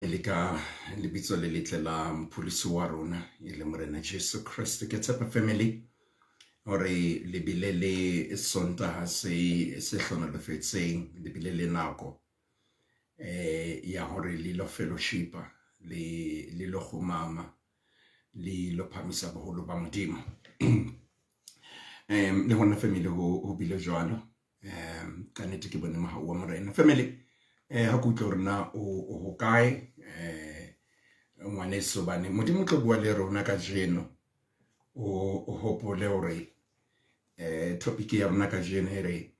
Le ka lebitso le letle la mopholosi wa rona e le Morena Jesu Kreste. Ke tshepa family hore le bile le Sontaha se hlonolofetseng, le bile le nako ya hore le lo fellowshipa, le lo kgumama, le lo phamisa boholo ba Modimo. Le hona family ho bile jwalo. Ka nnete ke bone mohau wa Morena. Family, ha ke utlwe hore na o hokae, ngwaneso, bane Modimo o tlo bua le rona kajeno. O hopole hore topic ya rona kajeno e re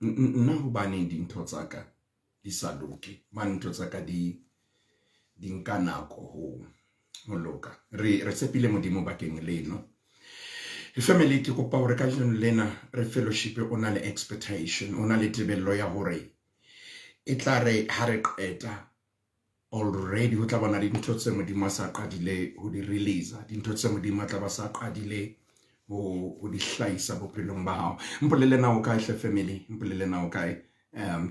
nna hobaneng dintho tsa ka di sa loke, mane ntho tsa ka di nka nako ho loka. Re tshepile Modimo bakeng leno. Family, ke kopa hore kajeno lena re fellowship o na le expectation, o na le tebello ya hore e tla re ha re qeta already ho tla bona dintho tse Modimo a sa qadile ho di release, dintho tse Modimo a tla ba sa qadile ho di hlahisa bophelong ba hao. Mpolelle na o kae hle family, mpolelle na o kae.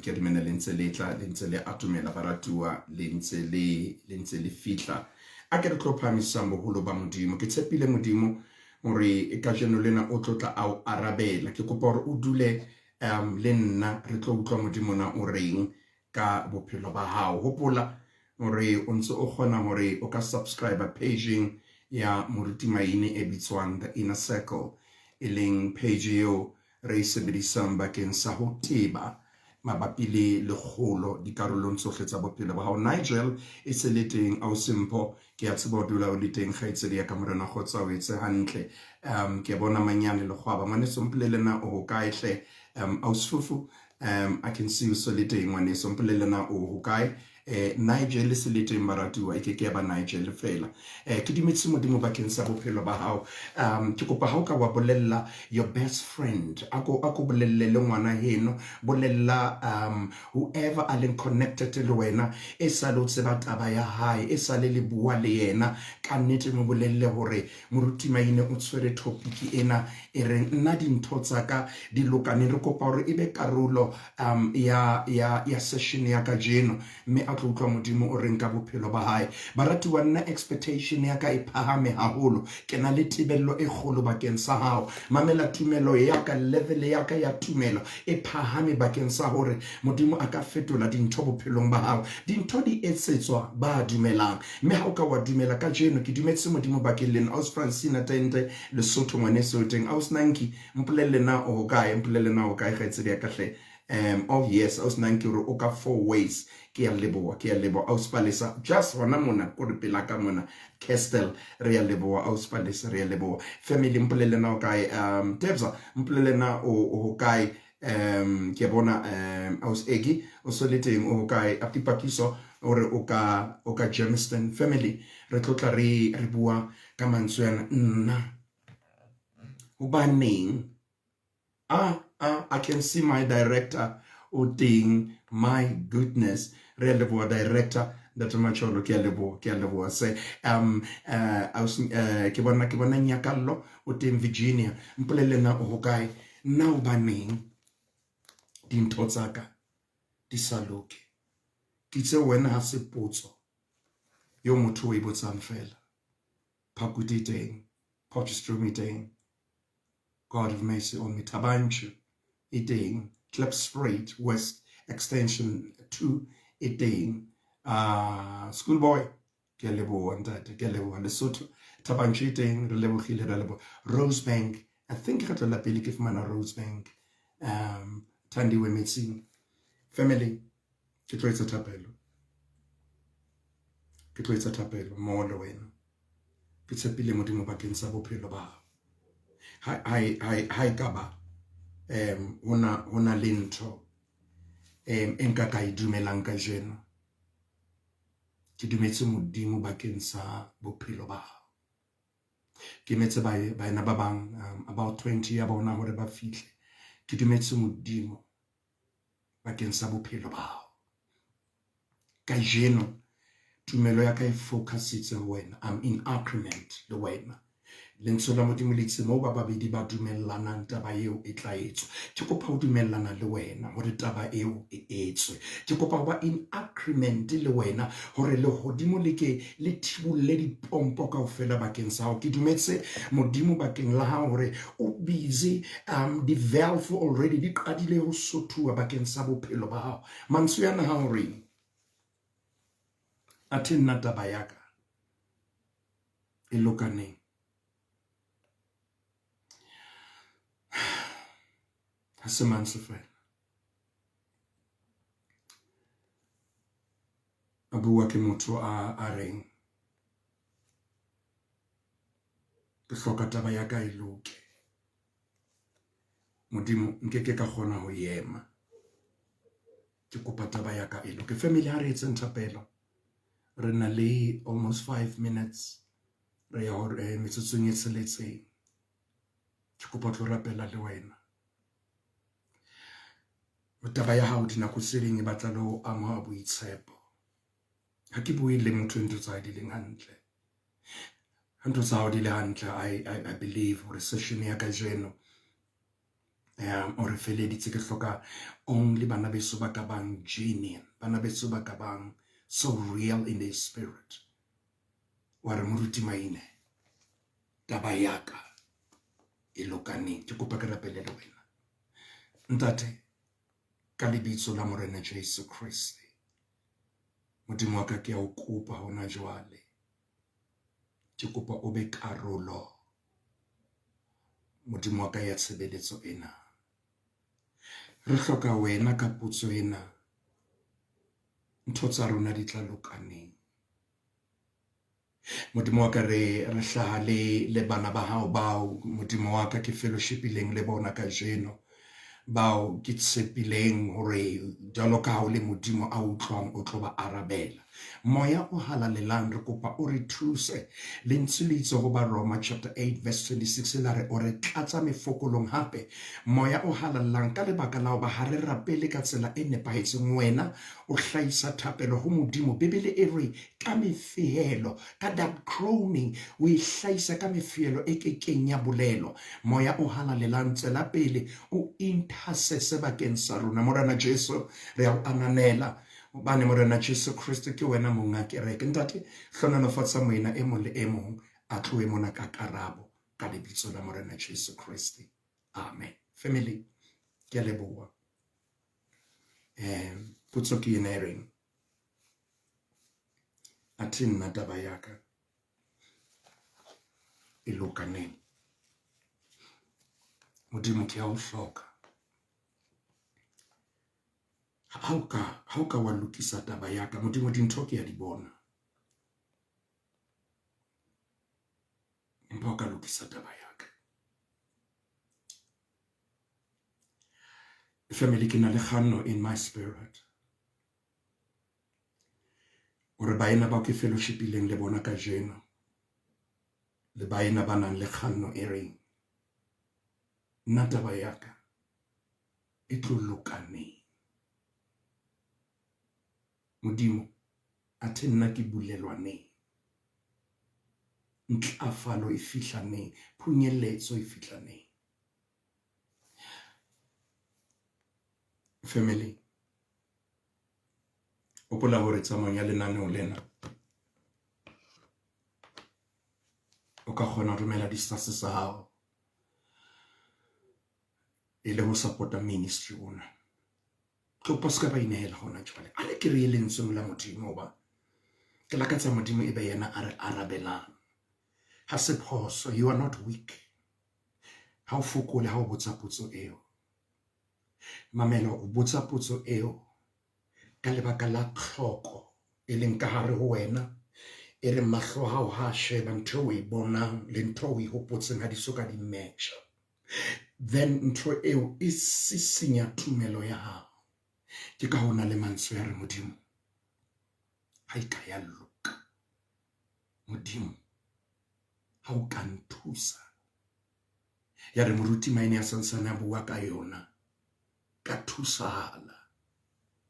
Ke dumela le ntse le tla, le ntse le atomela baratuwa, le ntse le fihla. A ke re tlo phahamisang boholo ba Modimo. Ke tshepile Modimo hore kajeno lena o tlo tla a o arabela. Ke kopa hore o dule le nna re tlo utlwa Modimo na o reng ka bophelo ba hao. Hopola hore o ntse o kgona hore o ka subscribe pageng ya Moruti Maine e bitswang The Inner Circle, e leng page eo re e sebedisang bakeng sa ho teba mabapi le lekgolo dikarolong tsohle tsa bophelo ba hao. Nigel e se le teng, ausi Mpho, ke a tseba o dula o le teng, kgaitsedi ya ka. Morena kgotsa o etse hantle. Ke bona Manyane Lekgwaba, ngwaneso, mpolelle na o hokae hle. Ausi Fufu, I can see you, so le teng ngwaneso, mpolelle na o hokae. Nigel se le teng baratuwa, e ke ke ya ba Nigel fela. Ke dumetse Modimo bakeng sa bophelo ba hao. Ke kopa ha o ka wa bolella your best friend, ako bolelle le ngwana heno, bolella whoever a leng connected le wena e sa le o tseba taba ya hae, e sa le le bua le yena ka nnete, mo bolelle hore Moruti Maine o tshwere topic ena e reng nna dintho tsa ka di lokaneng. Re kopa hore e be karolo ya session ya kajeno, mme a tlo utlwa Modimo o reng ka bophelo ba hae. Baratuwa, nna expectation ya ka e phahame haholo, ke na le tebello e kgolo bakeng sa hao. Mamela, tumelo ya ka, level ya ka ya tumelo e phahame bakeng sa hore Modimo a ka fetola dintho bophelong ba hao. Dintho di etsetswa ba dumelang, mme ha o ka wa dumela kajeno, ke dumetse Modimo bakeng leno. Aus Francina Tente Lesotho, ngwaneso o teng. Aus Nanki, mpolelle na o hokae, mpolelle na o kae, kgaitsedi ya ka hle. Oh yes, aus Nanki hore o ka four ways. Ke ya leboha, ke ya leboha. Aus Palesa, just hona mona ko re pela ka mona Castel, re ya leboha aus Palesa, re ya leboha. Family, mpolelle na o kae. Tebza, mpolelle na o hokae. Ke bona aus Egi o so le teng, o hokae? Apipakiso o re o ka Germiston. Family, re tlotla re bua ka mantswe ana, nna hobaneng. Ah, I can see my director o teng. My goodness, re a leboha director Ntate Macholo, ke a leboha, ke a leboha se. Ke bona Nyakallo o teng Virginia, mpolelle na o hokae. Nna hobaneng dintho tsa ka di sa loke? Ke itse wena ha se potso yo motho o e botsang fela. Phakuti teng, Potchefstroom e teng, God have mercy on me, Thaba Nchu e teng, Klipspruit West Extension 2 e teng. Schoolboy, ke a leboha ntate, ke a leboha. Lesotho, Thaba Nchu e teng, re lebogile, re leboha. Rosebank, I think re tswela pele ke fumana Rosebank. Thandiwe Metsing. Family, ke tlo etsa thapelo. Ke tlo etsa thapelo mo le wena. Ke tshepile Modimo bakeng sa bophelo ba hao. Ha e ka ba hona le ntho e nka ka e dumelang kajeno, ke dumetse Modimo bakeng sa bophelo ba hao. Ke emetse baena ba bang about 20 ya bona hore ba fihle. Ke dumetse Modimo bakeng sa bophelo ba hao kajeno. Tumelo ya ka e focusitse ho wena. I'm in agreement le wena. Lentswe la Modimo le itse moo ba babedi ba dumellanang taba eo e tla etswa. Ke kopa ho dumellana le wena hore taba eo e etswe. Ke kopa ho ba in agreement le wena hore lehodimo le ke le thibolle dipompo kaofela bakeng sa hao. Ke dumetse Modimo bakeng la hao hore o busy di-valve already di qadile ho sothuwa bakeng sa bophelo ba hao. Mantswe ana ha o reng? Athe nna taba ya ka e lokaneng. Ha se mantswe fela. A bua ke motho a reng ke hloka taba ya ka e loke. Modimo nkeke ka kgona ho ema. Ke kopa taba ya ka e loke. Family, ha re etseng thapelo. Re na le almost 5 minutes. Re ya hore metsotsong e tsheletseng. Ke kopa tlo rapela le wena. Taba ya hao dinako tse ding e batla le ho amoha boitshepo. Ha ke bue le motho ntho tsa hae di leng hantle. Ha ntho tsa hao di le hantle, I believe hore session ya kajeno o re feleditse. Ke hloka only bana beso ba ka bang genuine, bana beso ba ka bang so real in their spirit. Wa re moruti Maine, taba ya ka e lokaneng. Ke kopa ke rapele le wena. Ntate, ka lebitso la Morena Jesu Kriste, Modimo wa ka, ke a o kopa hona jwale. Ke kopa o be karolo, Modimo wa ka, ya tshebeletso ena. Re hloka wena ka potso ena. Ntho tsa rona di tla lokaneng. Modimo wa ka, re hlaha le bana ba hao bao Modimo wa ka ke fellowshipileng le bona kajeno, bao ke tshepileng hore jwalo ka ha o le Modimo a utlwang o tlo ba arabela. Moya o halalelang, re kopa o re thuse. Lentswe le itse ho ba Roma chapter 8 verse 26 la re o re tlatsa mefokolong hape. Moya o halalelang, ka lebaka la hoba ha re rapele ka tsela e nepahetseng, wena o hlahisa thapelo ho Modimo. Bibele e re ka mefehelo, ka that groaning, o e hlahisa ka mefehelo e kekeng ya bolelwa. Moya o halalelang, tswela pele o intercesse bakeng sa rona. Morena Jesu, re a o ananela hobane Morena Jesu Kriste ke wena monga kereke. Ntate, hlohonolofatsa moena e mong le e mong a tlohe mona ka karabo ka lebitso la Morena Jesu Kriste. Amen. Family, ke a leboha. Potso ke ena e reng, athe nna taba ya ka e lokaneng. Modimo, ke a o hloka. Ha o ka wa lokisa taba ya ka, Modimo, dintho ke a di bona. Empa o ka lokisa taba ya ka. Family, ke na le kganno in my spirit hore baena bao ke fellowshipileng le bona kajeno, le baena ba nang le kganno e reng nna taba ya ka e tlo loka neng. Modimo, athe nna ke bulelwa neng? Ntlafalo e fihla neng? Phunyeletso e fihla neng? Family, hopola hore tsamaong ya lenaneo lena o ka kgona ho romela di-stars tsa hao e le ho support-a ministry ona. Kopa se ka ba inehela hona jwale. A le ke re ye lentsweng la Modimo, hoba ke lakatsa Modimo e be yena a re arabelang. Ha se phoso, you are not weak. Ha o fokole ha o botsa potso eo. Mamela, o botsa potso eo ka lebaka la tlhoko e leng ka hare ho wena, e re mahlo a hao ha sheba ntho eo o e bonang le ntho o e hopotseng ha di so ka di match. Then ntho eo e sisinya tumelo ya hao. Ke ka hona le mantswe ya re Modimo ha e ka ya loka. Modimo ha o ka nthusa. Ya re moruti Maine a santsane a bua ka yona, ka thusahala,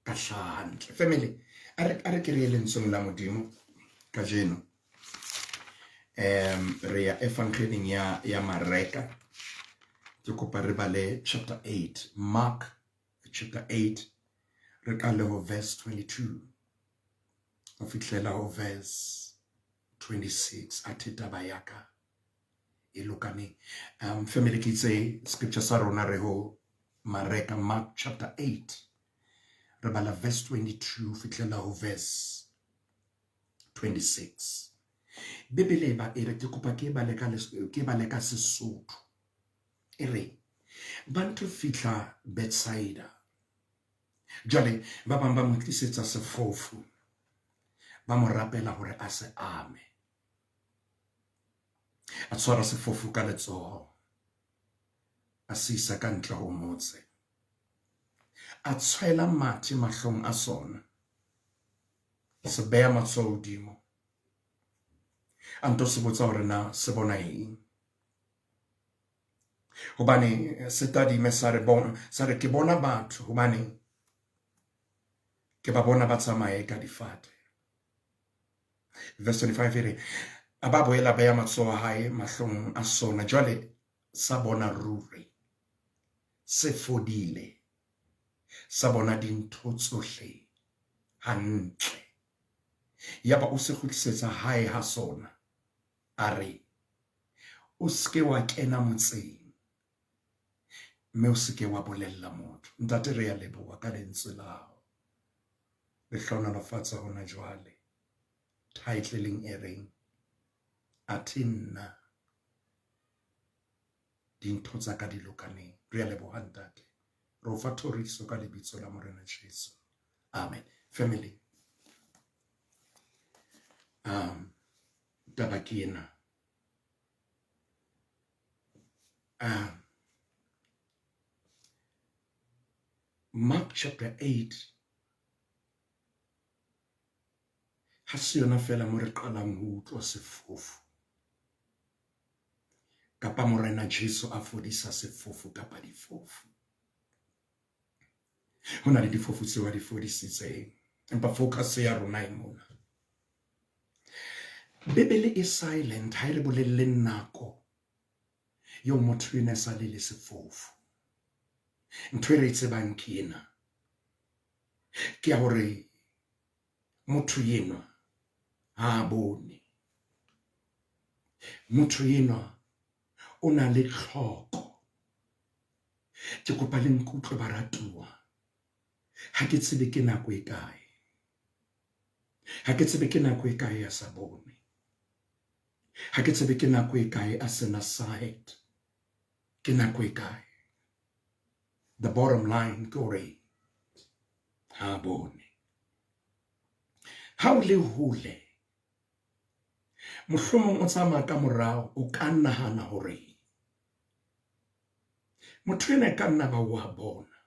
ka hlaha hantle. Family, a re ke re ye lentsweng la Modimo kajeno. Re ya evangeleng ya Mareka. Ke kopa re bale chapter 8, Mark chapter 8, re qale ho verse 22 ho fihlela ho verse 26. Athe taba ya ka e lokaneng. Family, ke itse scripture sa rona re ho Mareka, Mark chapter 8, re bala verse 22 fihlela ho verse 26. Bibele ba e re, ke kopa ke bale ka ke bale ka Sesotho. E re ba ntho fihla Bethsaida, jwale ba bang ba mo tlisetsa sefofu, ba mo rapela hore a se ame. A tshwara sefofu ka letsoho, a se isa ka ntle ho motse, a tshwela mathe mahlong a sona, se beha matsoho hodimo, a nto se botsa hore na se bona eng. Hobane se tadime sa re bona, sa re ke bona batho, hobane ke ba bona ba tsamaye ka difate. Verse 25 e re a ba boela beha matsoho a hae mahlong a sona, jwale sa bona ruri se fodile, sa bona dintho tsohle hantle. Yaba o se kgutlisetsa hae ha sona, a re o seke wa kena motseng, mme o seke wa bolella motho. Ntate, re ya leboha ka lentswe la hao. Le hlohonolofatsa hona jwale. Titleleng e reng athe nna dintho tsa ka di lokaneng. Re ya leboha ntate, re o fa thoriso ka lebitso la Morena Jesu, amen. Family, taba ke ena. Mark chapter 8 ha se yona fela mo re qalang ho utlwa sefofu kapa Morena Jesu a fodisa sefofu kapa difofu. Ho na le difofu tseo a di fodisitseng, empa focus ya rona e mona. Bibele e silent, ha e re bolelle nako eo motho ena sa le le sefofu. Ntho e re e tsebang ke ena, ke ya hore motho enwa ha a bone, motho enwa o na le tlhoko. Ke kopa le nkutlwe baratuwa, ha ke tsebe ke nako e kae, ha ke tsebe ke nako e kae a sa bone, ha ke tsebe ke nako e kae a sena sight, ke nako e kae. The bottom line ke hore ha bone. Ha o le hole, mohlomong o tsamaya ka morao, o ka nahana hore motho ena e ka nna ba wa bona.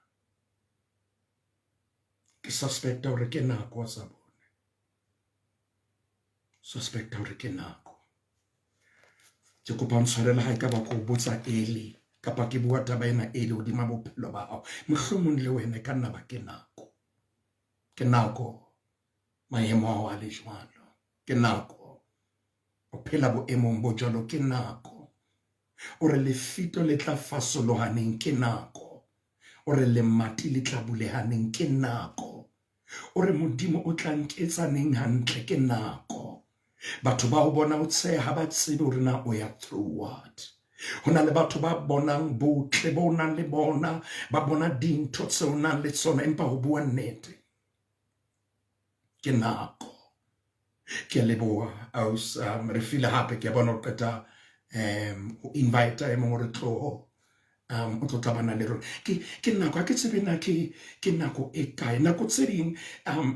Ke suspecta hore ke nako a sa bone, suspecta hore ke nako. Ke kopa ntshwarele ha ekaba ke o botsa early kapa ke bua taba ena early hodima bophelo ba hao. Mohlomong le wena e ka nna ba ke nako, ke nako maemo ao a le jwalo, ke nako o phela boemong bo jwalo, ke nako o re lefito le tla fasolohaneng, ke nako o re lemati le tla bulehaneng, ke nako o re Modimo o tla nketsaneng hantle, ke nako. Batho ba o bona o tsheha, ba tsebe hore na o ya through what. Ho na le batho ba bonang botle bo nang le bona, ba bona dintho tseo nang le tsona, empa ho bua nnete ke nako. Ke a leboha aus, re file hape ke a bona o qeta ho invite e mong hore tloho, o tlo tla bana le rona. Ke nako, ha ke tsebe na ke nako e kae. Nako tse ding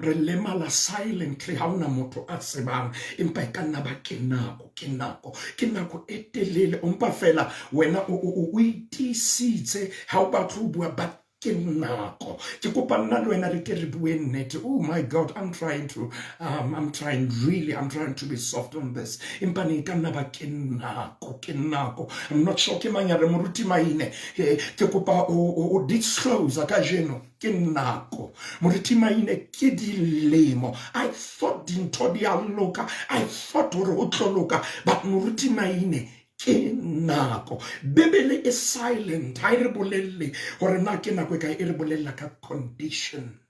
re lemala silently, ha hona motho a tsebang, empa e ka nna ba ke nako, ke nako, ke nako e telele. O mpa fela wena o itiisitse, ha o batle ho bua, but Ke nako. Ke kopa nna le wena re ke re bue nnete. Oh my God, I'm trying to I'm trying really, I'm trying to be soft on this. Empa ne e ka nna ba ke nako, ke nako. I'm not sure ke mang ya re moruti Maine. Ke kopa o disclose kajeno. Ke nako. Moruti Maine ke dilemo. I thought dintho di a loka. I thought hore ho tlo loka. But moruti Maine ke nako. Bibele e silent, ha e re bolelle hore na ke nako e kae, e re bolella ka condition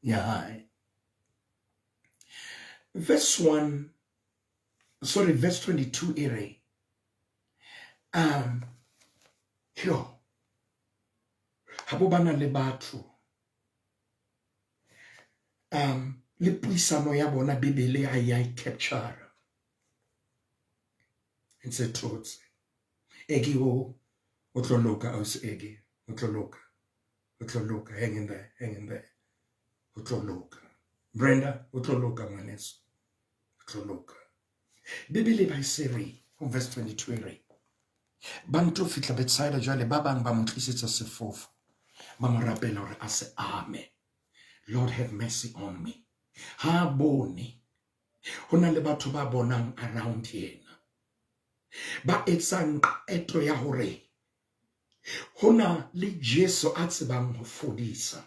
ya hae. Verse 1, sorry, verse 22 e re, yo, ha bo bana le batho, le puisano ya bona Bibele ha ya e capture. Ntse thotse. Egi o tlo loka, ausi Egi, o tlo loka. O tlo loka, hang in there, hang in there. O tlo loka. Brenda, o tlo loka ngwaneso. O tlo loka. Bibele ba se re, ho verse 22 re. Ba nto fihla Bethsaida jwale ba bang ba mo tlisetsa sefofo. Ba mo rapela hore a se ame. Lord have mercy on me. Ha bone. Ho na le batho ba bonang around yena. Ba etsang qeto ya hore ho na le Jesu a tsebang ho fodisa.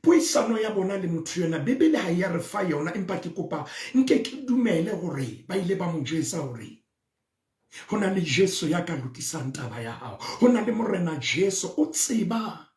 Puisano ya bona le motho yena Bibele ha ya re fa yona, empa ke kopa nke ke dumele hore ba ile ba mo jwetsa hore ho na le Jesu ya ka lokisang taba ya hao. Ho na le Morena Jesu o tseba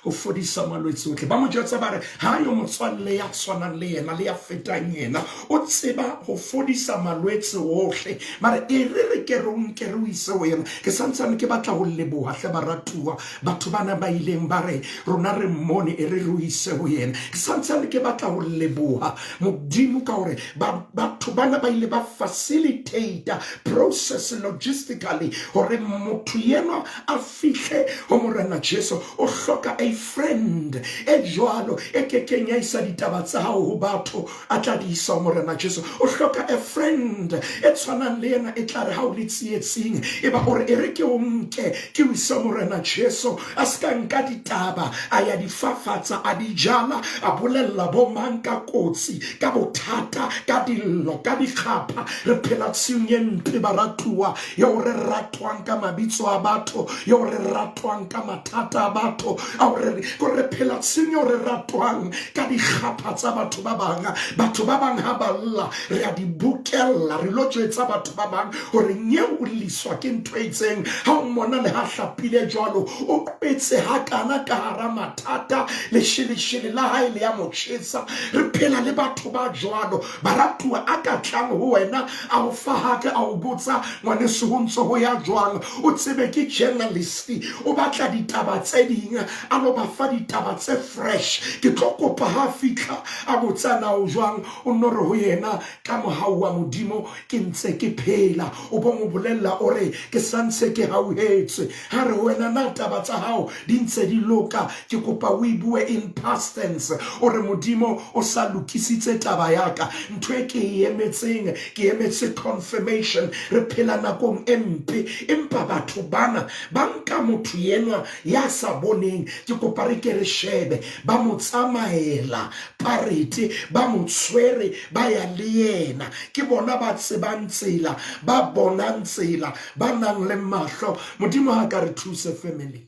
ho fodisa malwetse otlhe. Ba mo jwetsa ba re ha yo motswalle ya tshwanang le yena le ya fetang yena, o tseba ho fodisa malwetse ohle. Mare e re re ke re o nke re o ise ho yena. Ke santsane ke batla ho leboha hle baratuwa batho bana ba ileng ba re rona re mmone, e re re o ise ho yena. Ke santsane ke batla ho leboha Modimo ka hore batho bana ba ile ba facilitate process logistically hore motho yenwa a fihle ho Morena Jesu. O hloka a friend e jwalo e kekeng ya isa ditaba tsa hao ho batho, a tla di isa ho Morena Jesu. O hloka a friend e tshwanang le yena e tla re ha o le tsietsing e ba o re e re ke o nke ke o ise Morena Jesu. A se ka nka ditaba a ya di fafatsa, a di jala, a bolella bo mang ka kotsi, ka bothata, ka dillo, ka dikgapha. Re phela tshiung e mpe baratuwa, eo re ratwang ka mabitso a batho, eo re ratwang ka mathata a batho, ao re re phela tshiung eo re ratwang ka dikgapha tsa batho ba bang. Batho ba bang ha ba lla re a di bokella, re lo jwetsa batho ba bang hore nyeo o lliswa ke ntho e itseng. Ha o mmona le ha hlapile jwalo, o qetse hakana ka hara mathata, lesheleshele la hae le ya mo tjhesa. Re phela le batho ba jwalo baratuwa, a ka tlang ho wena a o fa hake, a o botsa ngwaneso ho ntso ho ya jwang, o tsebe ke journalist, o batla ditaba tse ding, a lo ba fa ditaba tse fresh. Ke tlo kopa ha fihla a botsa na o jwang, o nno re ho yena ka mohau wa Modimo ke ntse ke phela. O bo mo bolella o re ke santse ke hauhetswe. Ha re wena na taba tsa hao di ntse di loka, ke kopa o e bue in past tense, o re Modimo o sa lokisitse taba ya ka, ntho e ke e emetseng, ke emetse confirmation. Re phela nakong e mpe, empa batho bana ba nka motho enwa ya sa boneng. Ke kopa re ke re shebe, ba mo tsamaela parete, ba mo tshwere, ba ya le yena. Ke bona ba tsebang tsela, ba bonang tsela, ba nang le mahlo. Modimo ha ka re thuse family,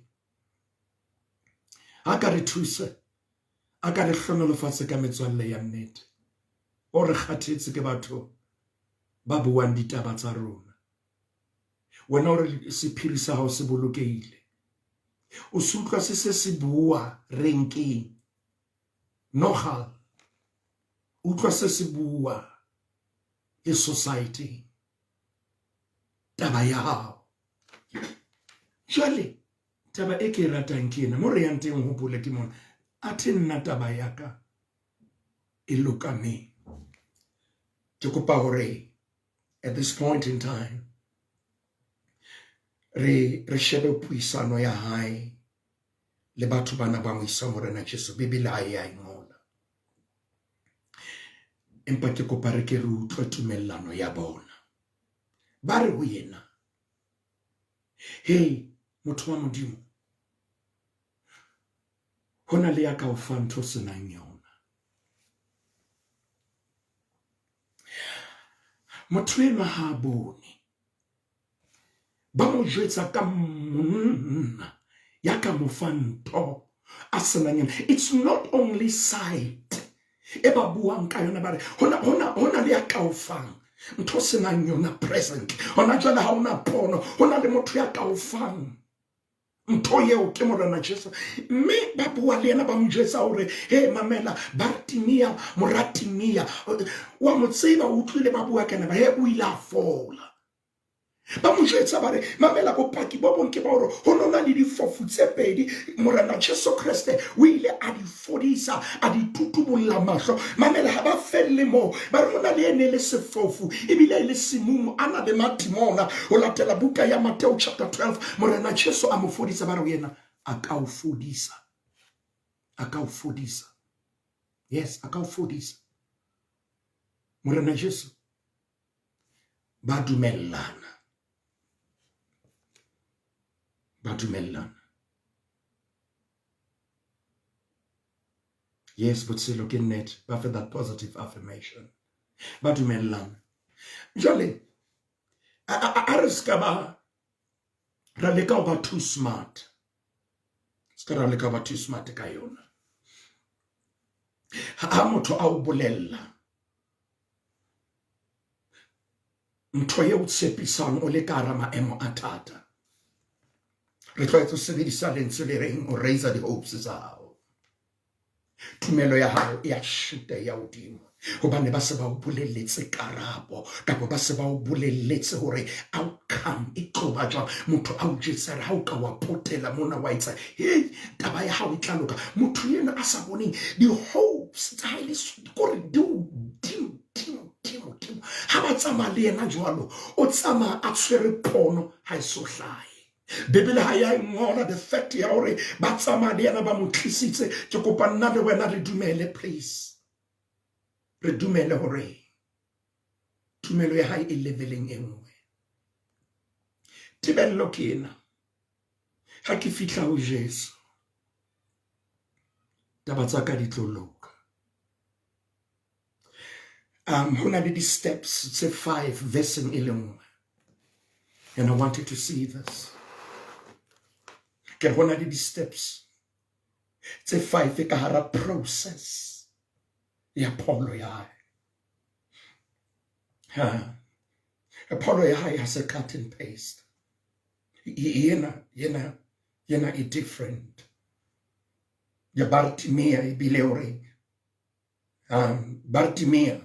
ha ka re thuse, a ka re hlonolofatse ka metswalle ya nnete. O re kgathetse ke batho ba buang ditaba tsa rona. Wena o re sephiri sa hao se bolokehile, o se utlwa se se se bua renkeng nogal, utlwa se se bua le society taba ya hao. Jwale taba e ke e ratang ke ena mo re yang teng, hopole ke mona, athe nna taba ya ka e lokameng. Ke kopa hore at this point in time re shebe puisano ya hae le batho bana ba mo isa Morena Jesu. Bibele ha e a e ngola, empa ke kopa re ke re utlwe tumellano ya bona. Ba re ho yena, hey motho wa Modimo, Ho na le ya ka o fang ntho o se nang yona. Motho enwa ha a bone. Ba mo jwetsa ka monna ya ka mo fang ntho a se nang yona. It's not only sight e ba buang ka yona, ba re hona le ya ka o fang ntho o se nang yona presently. Hona jwale ha ona pono, hona le motho ya ka o fang ntho eo, ke Morena Jesu. Mme ba bua le yena, ba mo jwetsa hore he, mamela, Bartimea, Moratimea, wa mo tseba, o utlwile ba bua ka yena, ba he o ile a fola. Ba mo jwetsa ba re, mamela, bopaki bo bong ke ba hore ho nona le difofu tse pedi, Morena Jesu Kreste o ile a di fodisa, a di tutubolla mahlo. Mamela, ha ba felle moo, ba re ho na le ene le sefofu ebile e le semumu, a na le matimona, ho latela buka ya Mateo chapter 12, Morena Jesu a mo fodisa. Ba re ho yena, a ka o fodisa, a ka o fodisa. Yes, a ka o fodisa Morena Jesu. Ba dumellana, ba dumellana. Yes, botshelo ke nnete, ba fe that positive affirmation, ba dumellana. Jwale a re se ka ba ra leka ho ba too smart, se ka ra leka ho ba too smart ka yona. Ha motho a o bolella ntho eo tshepisang, o le ka hara maemo a thata, re tlwaetse ho sebedisa lentswe le reng o raise di-hopes tsa hao, tumelo ya hao e a shuta ya hodimo, hobane ba se ba o bolelletse karabo, kapa ba se ba o bolelletse hore outcome e tlo ba jwang. Motho a o jwetsa re ha o ka wa potela mona, wa etsa, hey, taba ya hao e tla loka. Motho ena a sa boneng, di-hopes tsa hae kore di hodimo dimo dimo dimo. Ha ba tsamaya le yena jwalo, o tsamaya a tshwere pono ha e so hlahe. Bibele ha ya e ngola the fact ya hore ba tsamaya le yena, ba mo tlisitse. Ke kopa nna le wena re dumele, please, re dumele hore tumelo ya hae e leveleng e nngwe. Tebello ke ena: ha ke fihla ho Jesu, taba tsa ka di tlo loka. Ho na le di-steps tse five verseng e le nngwe, and I wanted to see this. Ke re ho na le di-steps tse five ka hara process ya pholo ya hae. Ha pholo ya hae ha se cut and paste. Yena e different. Ya Bartimea ebile hore Bartimea,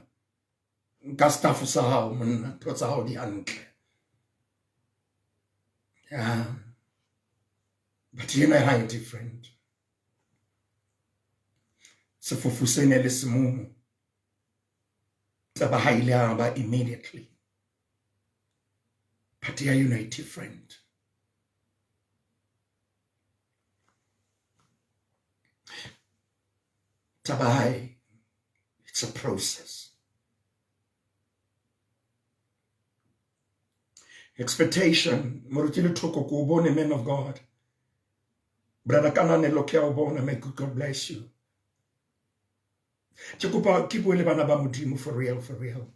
nka staff sa hao, monna, ntho tsa hao di hantle. Yeah. But yena ya hae different. Sefofu se ne le semumu, taba ha ile ya ba immediately, but ya yona e different. Taba hae, it's a process. Expectation. Moruti Lethoko, ko bone, man of God, brother Kananelo, ke a o bona. May God bless you. Ke kopa ke bue le bana ba Modimo for real, for real.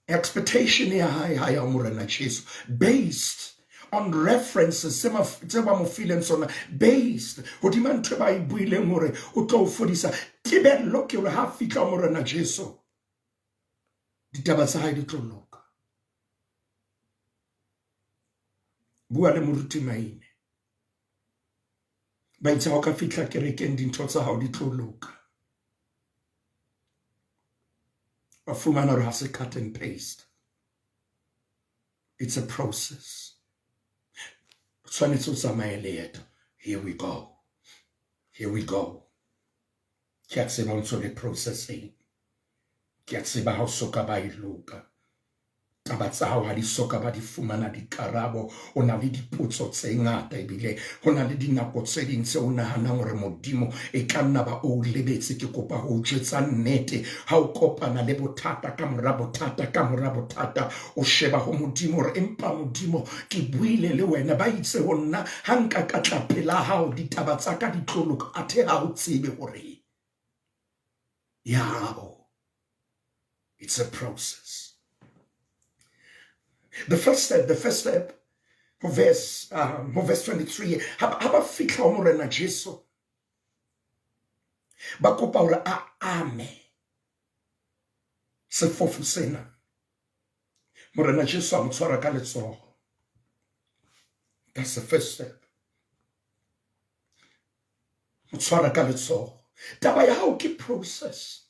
Expectation ya hae ha ya Morena Jesu, based on references tse ba mo fileng tsona, based hodima ntho e ba e buileng hore o tlo o fodisa. Tebello ke hore ha fihla ho Morena Jesu, ditaba tsa hae di tlo loka. Bua le moruti Maine, ba itse ha o ka fihla kerekeng, dintho tsa hao di tlo loka. Ba fumana hore ha se cut and paste, it's a process. O tshwanetse o tsamaye leeto. Here we go, here we go. Ke a tseba o ntso le processing, ke a tseba ha o soka ba e loka. Taba tsa hao ha di soka ba di fumana dikarabo. O na le dipotso tse ngata ebile ho na le dinako tse ding tse o nahanang hore Modimo e ka nna ba o lebetse. Ke kopa ho o jwetsa nnete, ha o kopana le bothata ka mora bothata ka mora bothata, o sheba ho Modimo hore empa Modimo ke buile le wena, ba itse ho nna ha nka ka tla pela hao ditaba tsa ka di tlo loka, athe ha o tsebe hore ya hao. It's a process. The first step, ho verse 23, ha ba fihla ho Morena Jesu, ba kopa hore a ame sefofu sena. Morena Jesu a mo tshwara ka letsoho. That's the first step. Mo tshwara ka letsoho. Taba ya hao ke process.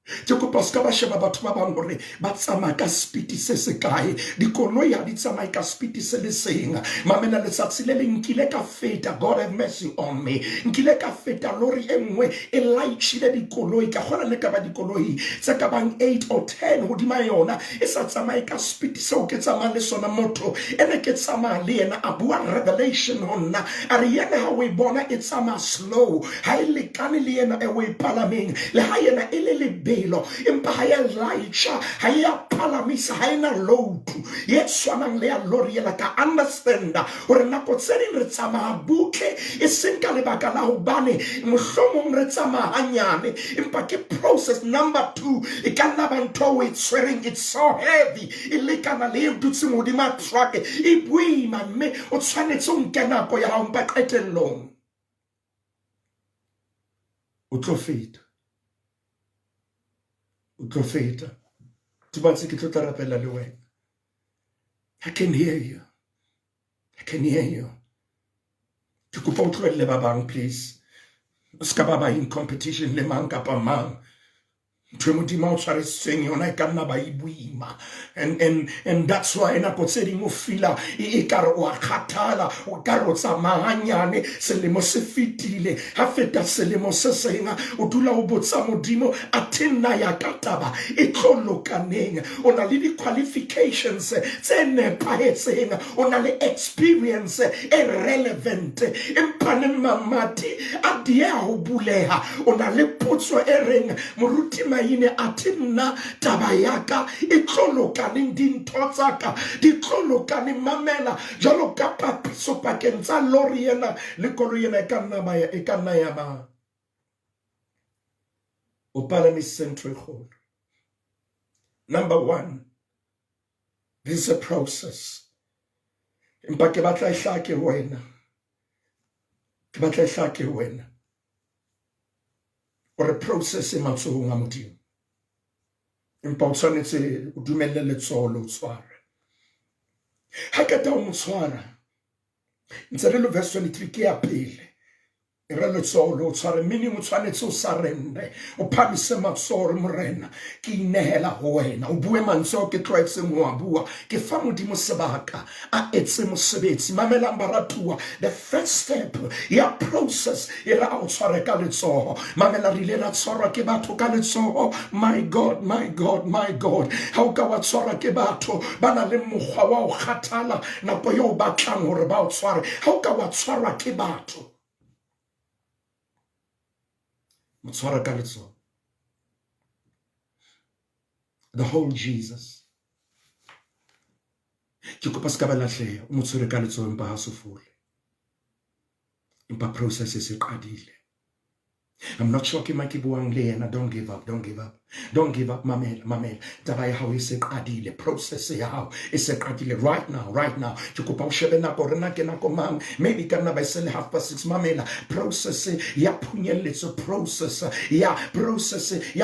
Ke kopa se ka ba sheba batho ba bang hore ba tsamaya ka speed se se kae. Dikoloi ha di tsamaye ka speed se le seng. Mamela, letsatsi le leng nkile ka feta, God have mercy on me, nkile ka feta lori e nngwe e laitjhile dikoloi, ka kgona le ka ba dikoloi tse ka bang 8 or 10 hodima yona, e sa tsamaye ka speed seo ke tsamayang le sona. Motho e ne ke tsamaya le yena a bua revelation ho nna, a re yena ha o e bona e tsamaya slow, ha e lekane le yena e o e palameng, le ha yena e le lebelo, empa ha ya laitjha, ha ya palamisa, ha ena load ye tshwanang le ya lori ela. Ka understanda hore nako tse ding re tsamaya butle, e seng ka lebaka la hobane mohlomong re tsamaya hanyane, empa ke process. Number two, e ka nna ba ntho o e tshwereng, it's so heavy, e lekana le e dutseng hodima truck, e boima, mme o tshwanetse o nke nako ya hao, empa qetellong o tlo feta, o tlo feta. Tubatse, ke tlo tla rapela le wena. I can hear you, I can hear you. Ke kopa o tlohelle ba bang, please. O ska ba ba in competition le mang kapa mang. Ntho e Modimo a o tshwarisitseng yona e ka nna ba e boima, and that's why nako tse ding o fila e kare o a kgathala, o kare o tsamaya hanyane. Selemo se fetile, ha feta selemo se seng, o dula o botsa Modimo, athe nna ya ka taba e tlo lokaneng? O na le di-qualifications tse nepahetseng, o na le experience e relevant, empa le mamati a dieha ho buleha. O na le potso e reng, "Moruti Maine, athe nna taba ya ka e tlo lokaneng? Dintho tsa ka di tlo lokaneng?" Mamela, jwalo ka papiso pakeng tsa lori ena le koloi ena, e ka nna ya ba o palamisitse ntho e kgolo. Number one, this is a process, empa ke batla e hlake ho wena, ke batla e hlake ho wena hore process e matsohong a Modimo, empa o tshwanetse o dumelle letsoho le o tshware. Ha qeta ho mo tshwara, ntse re le verse 23, ke ya pele e re letsoho le o tshware, meaning o tshwanetse o surrender, o phamise matsoho re, "Morena, ke inehela ho wena." O bue mantswe ao ke tlwaetseng ho a bua, ke fa Modimo sebaka a etse mosebetsi. Mamelang baratuwa, the first step ya process e re a o tshware ka letsoho. Mamela, re ile ra tshwarwa ke batho ka letsoho. My God, my God, my God! Ha o ka wa tshwarwa ke batho ba na le mokgwa wa ho kgathala nako eo o batlang hore ba o tshware. Ha o ka wa tshwarwa ke batho, mo tshwara ka letsoho, the whole Jesus. Ke kopa se ka ba lahleha. O mo tshwere ka letsoho, empa ha se fole, empa process e se qadile. I'm not sure ke mang ke buang le yena. Don't give up, don't give up, don't give up. Mamela, mamela, taba ya hao e se qadile, process ya hao e se qadile right now, right now. Ke kopa o shebe nako re na ke nako mang, maybe ka nna ba e se le 6:30. Mamela, process ya phunyelletso, process ya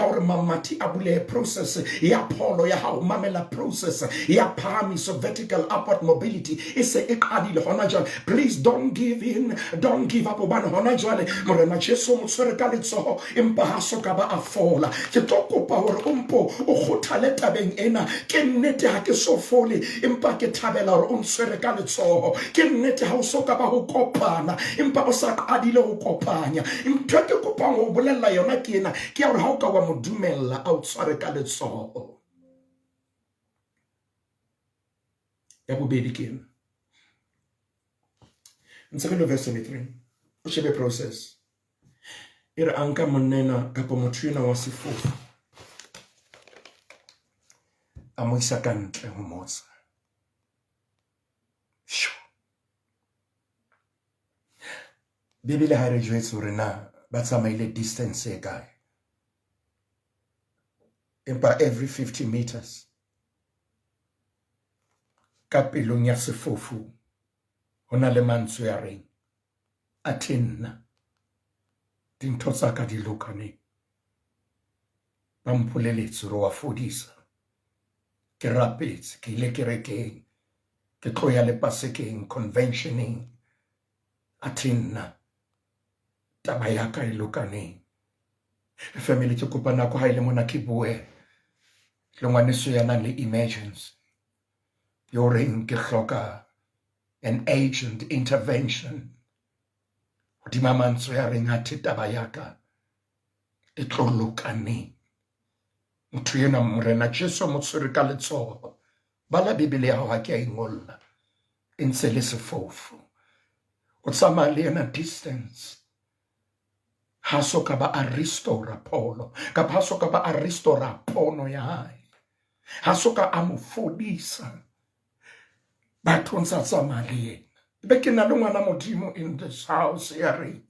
hore mamati a bulehe, process ya pholo ya hao. Mamela, process ya phahamiso, vertical upward mobility, e se e qadile hona jwale. Please don't give in, don't give up, hobane hona jwale Morena Jesu mo tshwere ka letsoho, empa ha so ka ba a fola. Ke tlo kopa hore o mpo o kgothale tabeng ena. Ke nnete ha ke so fole, empa ke thabela hore o ntshwere ka letsoho. Ke nnete ha o so ka ba ho kopana, empa o sa qadile ho kopanya. Ntho e ke kopang ho bolella yona ke ena, ke ya hore ha o ka wa mo dumella a o tshware ka letsoho. Ya bobedi ke ena. Ntse re le verse 23. O shebe process. E re a nka monna enwa kapa motho enwa wa sefofu a mo isa ka ntle ho motse. Bibele ha re jwetse hore na ba tsamaile distance e kae. Empa every 50 meters ka pelong ya sefofu ho na le mantswe a reng athe nna dintho tsa ka di lokaneng. Ba mpoleletse hore wa fodisa. Ke rapetse, ke ile kerekeng, ke tlo ya le pasekeng, conventioneng. Athe nna taba ya ka e lokaneng. Family, ke kopa nako ha ile mona ke bue le ngwaneso ya nang le emergency yo reng ke hloka an agent intervention hodima mantswe ya reng athe taba ya ka e tlo lokaneng. Motho enwa Morena Jesu mo tshwere ka letsoho. Bala Bibele ya hao ha ke a ingolla. E ntse le sefofu. O tsamaya le yena distance. Ha so ka ba a restora pholo kapa ha so ka ba a restora pono ya hae. Ha so ka a mo fodisa. Batho ntsa tsamaya le yena. Be ke na le ngwana Modimo in this house ya reng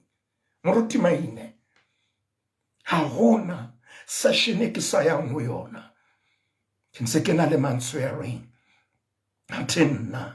Moruti Maine, ha hona session e ke sa yang ho yona. Ke ntse ke na le mantswe a reng athe nna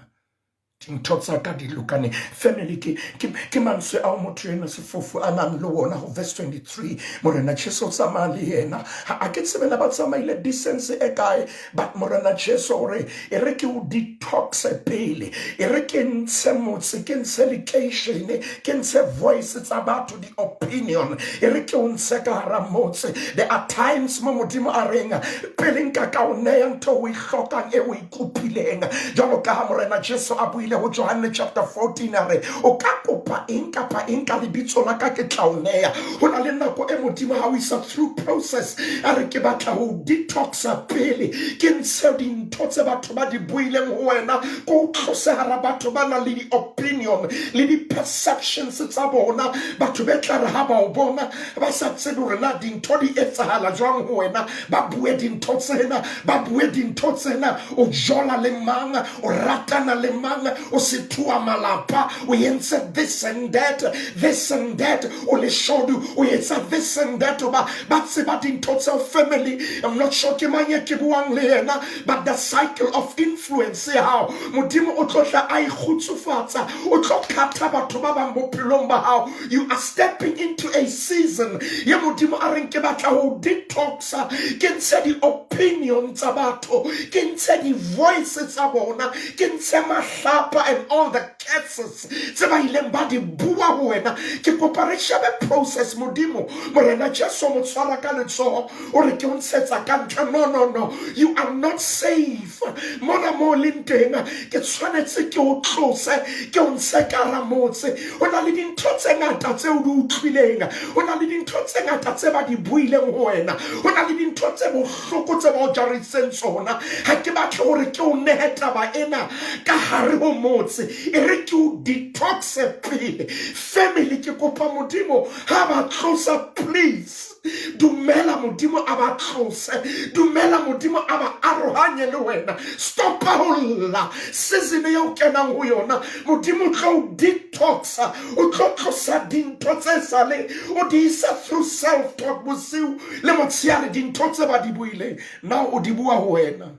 dintho tsa ka di lokane. Family, ke mantswe ao motho ena sefofu a nang le wona ho verse 23. Morena Jesu o tsamaya le yena. Ha ke tsebe na ba tsamaile distance e kae, but Morena Jesu o re e re ke o detoxe pele, e re ke ntshe motse, ke ntshe lekeishene, ke ntshe voice tsa batho, di-opinion, e re ke o ntshe ka hara motse. There are times mo Modimo a reng pele nka ka o neya ntho o e hlokang e o e kopileng. Jwalo ka ha Morena Jesu a buile ho Johanne chapter 14 a re o ka kopa eng kapa eng ka lebitso la ka ke tla o neya. Ho na le nako e Modimo ha o isa through process a re ke batla ho detoxa pele, ke ntshe dintho tse batho ba di buileng ho wena, ko o tlose hara batho ba nang le di-opinion le di-perceptions tsa bona. Batho be tla re ha ba o bona ba sa tsebe hore na dintho di etsahala jwang ho wena, ba bue dintho tsena, ba bue dintho tsena. O jola le mang, o ratana le mang, o sethuwa malapa, o entse this and that, this and that, o leshodu, o etsa this and that. Ba ba tseba dintho tseo. Family, I'm not sure ke mang e ke buang le yena, but the cycle of influence ya hao Modimo o tlo tla a e kgutsufatsa, o tlo khatha batho ba bang bophelong ba hao. You are stepping into a season ye Modimo a reng ke batla ho detoxa, ke ntshe di-opinion tsa batho, ke ntshe di-voice tsa bona, ke ntshe mahlapa and all the curses tse ba ileng ba di bua ho wena. Ke kopa re shebe process. Modimo Morena Jesu mo tshwara ka letsoho, o re ke o ntshetsa ka ntle. No, no, no, you are not safe mona mo leng teng. Ke tshwanetse ke o tlose, ke o ntshe ka hara motse. Ho na le dintho tse ngata tseo di utlwileng, ho na le dintho tse ngata tse ba di buileng ho wena, ho na le dintho tse bohloko tse ba o jariseng tsona. Ha ke batle hore ke o nehe taba ena ka hare ho motse, e re ke o detoxe pele. Family, ke kopa Modimo ha ba tlosa, please dumela Modimo a ba tlose, dumela Modimo a ba arohanye le wena. Stopa ho lla. Season eo kenang ho yona, Modimo tlo o detoxa, o tlo tlosa dintho tse sale o di isa through self talk bosiu le motsheare, dintho tse ba di buileng now o di bua ho wena,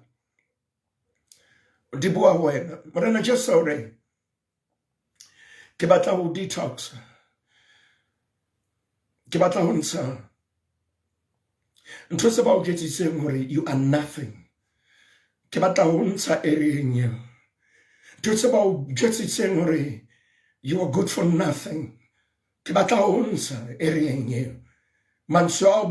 o di bua ho wena. Morena Jesu o re ke batla ho detox, ke batla ho ntsha ntho tse ba o jwetsitseng hore you are nothing. Ke batla ho ntsha area-eng eo ntho tse ba o jwetsitseng hore you are good for nothing. Ke batla ho ntsha area-eng eo mantswe ao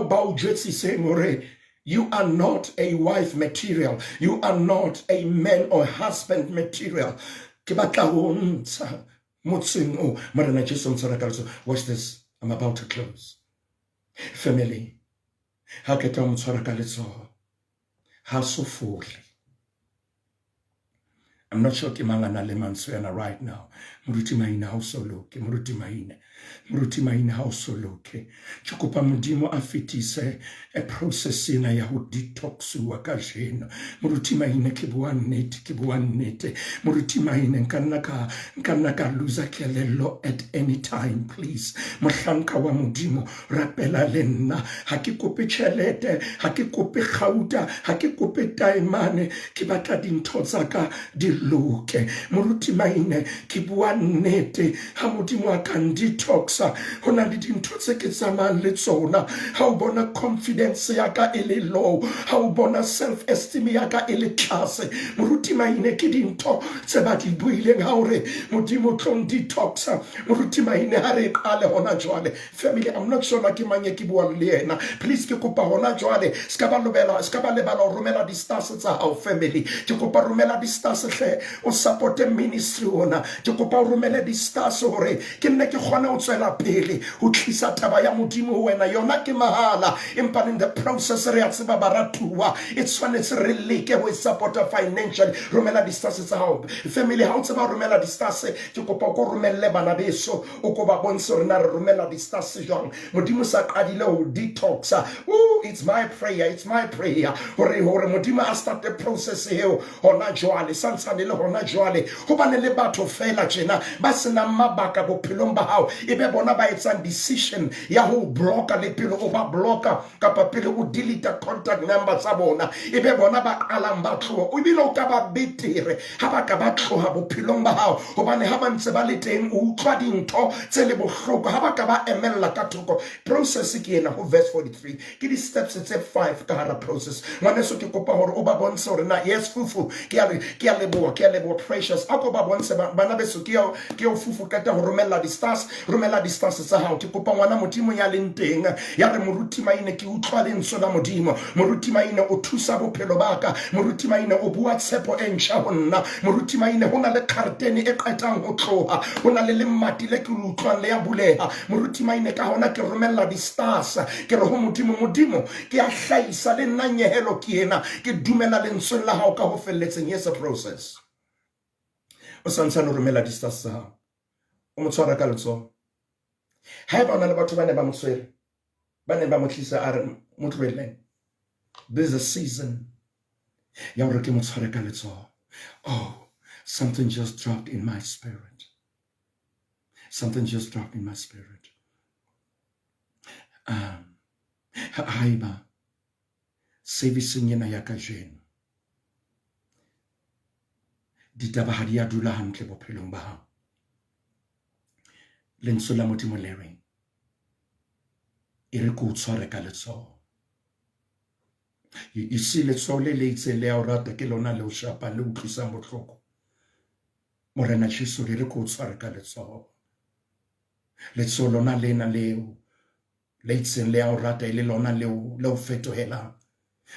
ba o jwetsitseng hore you are not a wife material, you are not a man or husband material. Ke batla ho ntsha motseng o. Morena Jesu ntshwara ka letsoho. Watch this, I'm about to close. Family, ha ke tla mo tshwara ka letsoho, ha so fole. I'm not sure ke mang a nang le mantswe ana right now. Moruti Maina ha o so loke, Moruti Maina. Moruti Maina ha o so loke. Ke kopa Modimo a fetise a process ena ya ho detoxiwa kajeno. Moruti Maina ke bua nnete, ke bua nnete. Moruti Maina nka nna ka nka nna ka loser kelello at any time please. Mohlanka wa Modimo rapela le nna. Ha ke kope tjhelete, ha ke kope kgauta, ha ke kope taemane, ke batla dintho tsa ka di loke. Moruti Maine ke bua nnete, ha Modimo a ka ndetoxa ho na le dintho tse ke tsamayang le tsona. Ha o bona confidence ya ka e le low, ha o bona self esteem ya ka e le tlase, Moruti Maine ke dintho tse ba di buileng ha o re Modimo tlo ndetoxa. Moruti Maine ha re e qale hona jwale. Family, I'm not sure na ke mang e ke buang le yena. Please ke kopa hona jwale se ka ba lobela, se ka ba lebala ho romela di-stars tsa hao family. Ke kopa romela di-stars hle, o supporte ministry ona. Ke kopa o romele di-stars hore ke nne ke kgone ho tswela pele ho tlisa taba ya Modimo ho wena. Yona ke mahala, empa in the process re a tseba baratuwa, e tshwanetse re leke ho e supporta financially. Romela di-stars tsa hao family. Ha o tseba ho romela di-stars, ke kopa o ko romelle bana beso, o ko ba bontshe hore na re romela di-stars jwang. Modimo sa qadile ho detoxa. Ooh, it's my prayer, it's my prayer hore hore Modimo a starte process eo hona jwale, santshane le hona jwale. Hobane le batho fela tjena ba senang mabaka bophelong ba hao, e be bona ba etsang decision ya ho blocka le pele o ba blocka kapa pele o delete contact number tsa bona, e be bona ba qalang ba tloha. O bile o ka ba betere ha ba ka ba tloha bophelong ba hao, hobane ha ba ntse ba le teng o utlwa dintho tse le bohloko. Ha ba ka ba emella ka thoko. Process ke ena ho verse 43, ke di-steps tse 5 ka hara process. Ngwaneso, ke kopa hore o ba bontshe hore na yes fufu, ke a ke a leboha, ke a leboha Precious. A ko ba bontshe bana beso, ke yo ke yo fufu qeta ho romella di-stars, romela di-stars tsa hao. Ke kopa ngwana Modimo ya leng teng ya re Moruti Maine ke utlwa lentswe la Modimo, Moruti Maine o thusa bophelo ba ka, Moruti Maine o bua tshepo e ntjha ho nna, Moruti Maine ho na le kgartene e qetang ho tloha, ho na le lemati le ke le utlwang le ya buleha. Moruti Maine ka hona ke romella di-stars, ke re ho Modimo, Modimo ke a hlahisa le nna nyehelo ke ena, ke dumela lentsweng la hao ka ho felletseng. Yes, a process. O santsane o romela di-stars tsa hao, o mo tshwara ka letsoho. Haeba o na le batho ba ne ba mo tshwere, ba ne ba mo tlisa, a re mo tlohelleng. This is a season ya hore ke mo tshware ka letsoho. Oh, something just dropped in my spirit. Something just dropped in my spirit. Haeba serviceng ena ya kajeno ditaba ha di a dula hantle bophelong ba hao, lentswe la Modimo le reng e re ke o tshware ka letsoho. You see, letsoho le le itseng le ya o rata ke lona le o shapang, le utlwisang bohloko. Morena Jesu le re ke o tshware ka letsoho. Letsoho lona lena leo le itseng le ya o rata e le lona leo le o fetohelang.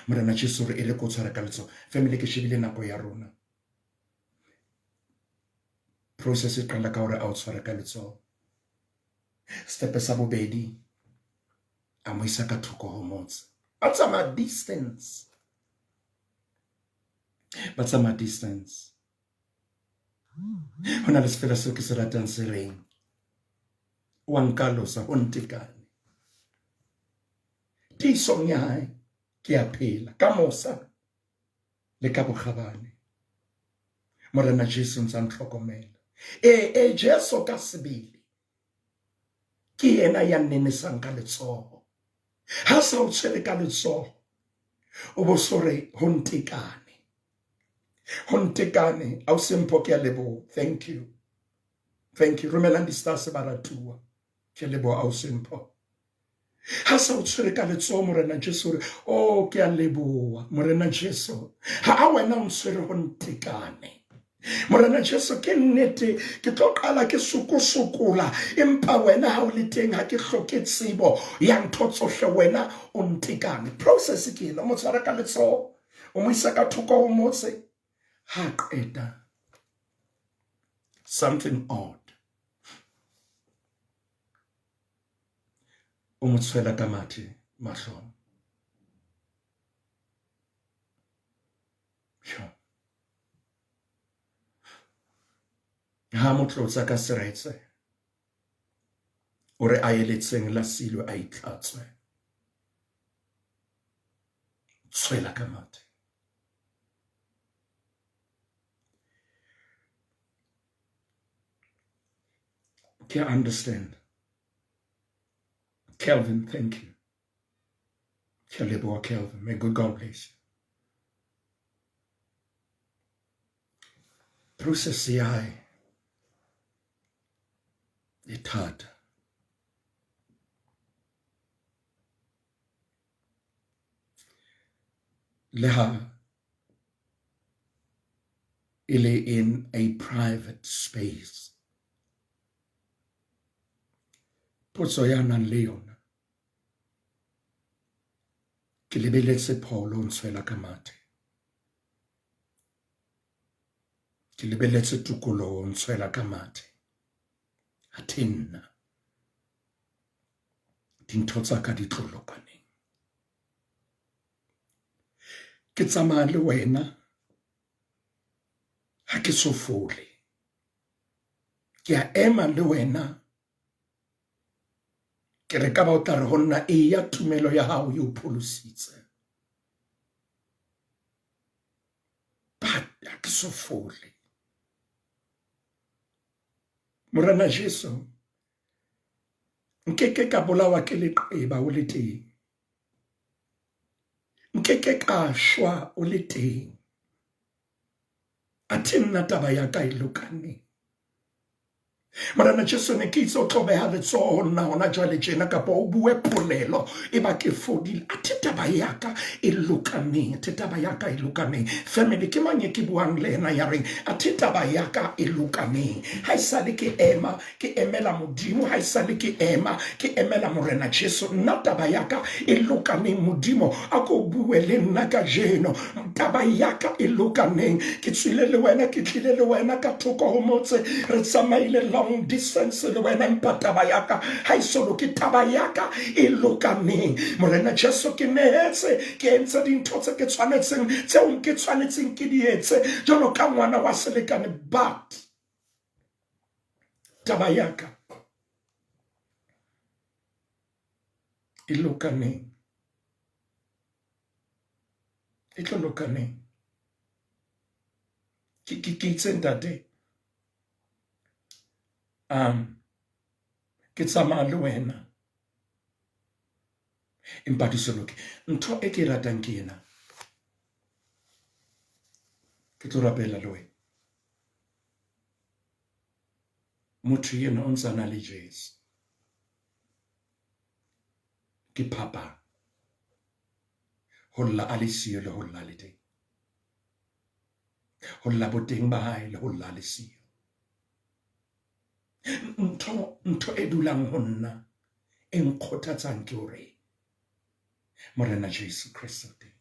Morena Jesu re e re ke o tshware ka letsoho. Family, ke shebile nako ya rona. Process e qala ka hore a o tshware ka letsoho. Step sa bobedi, a mo isa ka thoko ho motse. Ba tsamaya distance, ba tsamaya distance. Ho na le sefela seo ke se ratang se reng wa nkalosa ho ntekane, tiisong ya hae ke a phela ka mosa le ka bokgabane. Morena Jesu ntsa ntlhokomela. E e Jesu ka sebele ke yena ya nnenesang ka letsoho. Ha sa o tshwere ka letsoho, o bo so re ho ntekane, ho ntekane. Ausi Mpho, ke a leboha. Thank you, thank you. Romelang di-stars baratuwa. Ke leboha ausi Mpho. Ha sa o tshwere ka letsoho Morena Jesu re, oh, ke a leboha Morena Jesu, ha a wena o ntshwere ho ntekane. Morena Jesu, ke nnete ke tlo qala ke sokosokola, empa wena ha o le teng ha ke hloke tsebo ya ntho tsohle, wena o ntekane. Process ke ena, o mo tshwara ka letsoho, o mo isa ka thoko ho motse. Ha qeta, something odd, o mo tshwela ka mathe mahlong. Sure. Ha mo tlotsa ka seretse, o re a ye letsheng la Silwe a itlhatswe. Tshwela ka mathe. Ke understand. Kelvin, thank you. Ke a leboha Kelvin. May good God bless you. Process ya hae e thata. Le ha e le in a private space. Potso ya nang le yona ke lebeletse Paul o ntshwela ka mathe. Ke lebeletse tokoloho o ntshwela ka mathe. Athe nna dintho tsa ka di tlo loka neng? Ke tsamaya le wena ha ke so fole. Ke a ema le wena ke re ka ba o tla re ho nna eya tumelo ya hao e o pholositse. But ha ke so fole. Morena Jesu, nkeke ka bolawa ke leqeba o le teng. Nkeke ka shwa o le teng. Athe nna taba ya ka e lokaneng. Morena Jesu ne ke itse o tlo beha letsoho nna hona jwale tjena kapa o bue polelo e ba ke fodile. Athe taba ya ka e lokaneng, athe taba ya ka e lokaneng. Family ke mang e ke buang le yena ya reng athe taba ya ka e lokaneng. Ha esale ke ema ke emela Modimo, ha esale ke ema ke emela Morena Jesu, nna taba ya ka e lokaneng. Modimo a ko bue le nna kajeno, taba ya ka e lokaneng. Ke tswile le wena, ke tlile le wena ka thoko ho motse, re tsamaile long distance le wena, empa taba ya ka ha e so loke. Taba ya ka e lokaneng. Morena Jesu, ke nehetse, ke entse dintho tse ke tshwanetseng, tseo ke tshwanetseng ke di etse jwalo ka ngwana wa selekane, but taba ya ka e lokaneng, e tlo lokaneng. Ke ke itse ntate, ke tsamaya le wena empa di so loke. Ntho e ke e ratang ke ena, ke tlo rapela le wena. Motho ena o ntse a na le Jesu. Ke phapang ho lla a le siyo le ho lla a le teng. Ho lla boteng ba hae le ho lla a le siyo. Ntho ntho e dulang ho nna e nkgothatsang ke hore Morena Jesu Kreste o teng.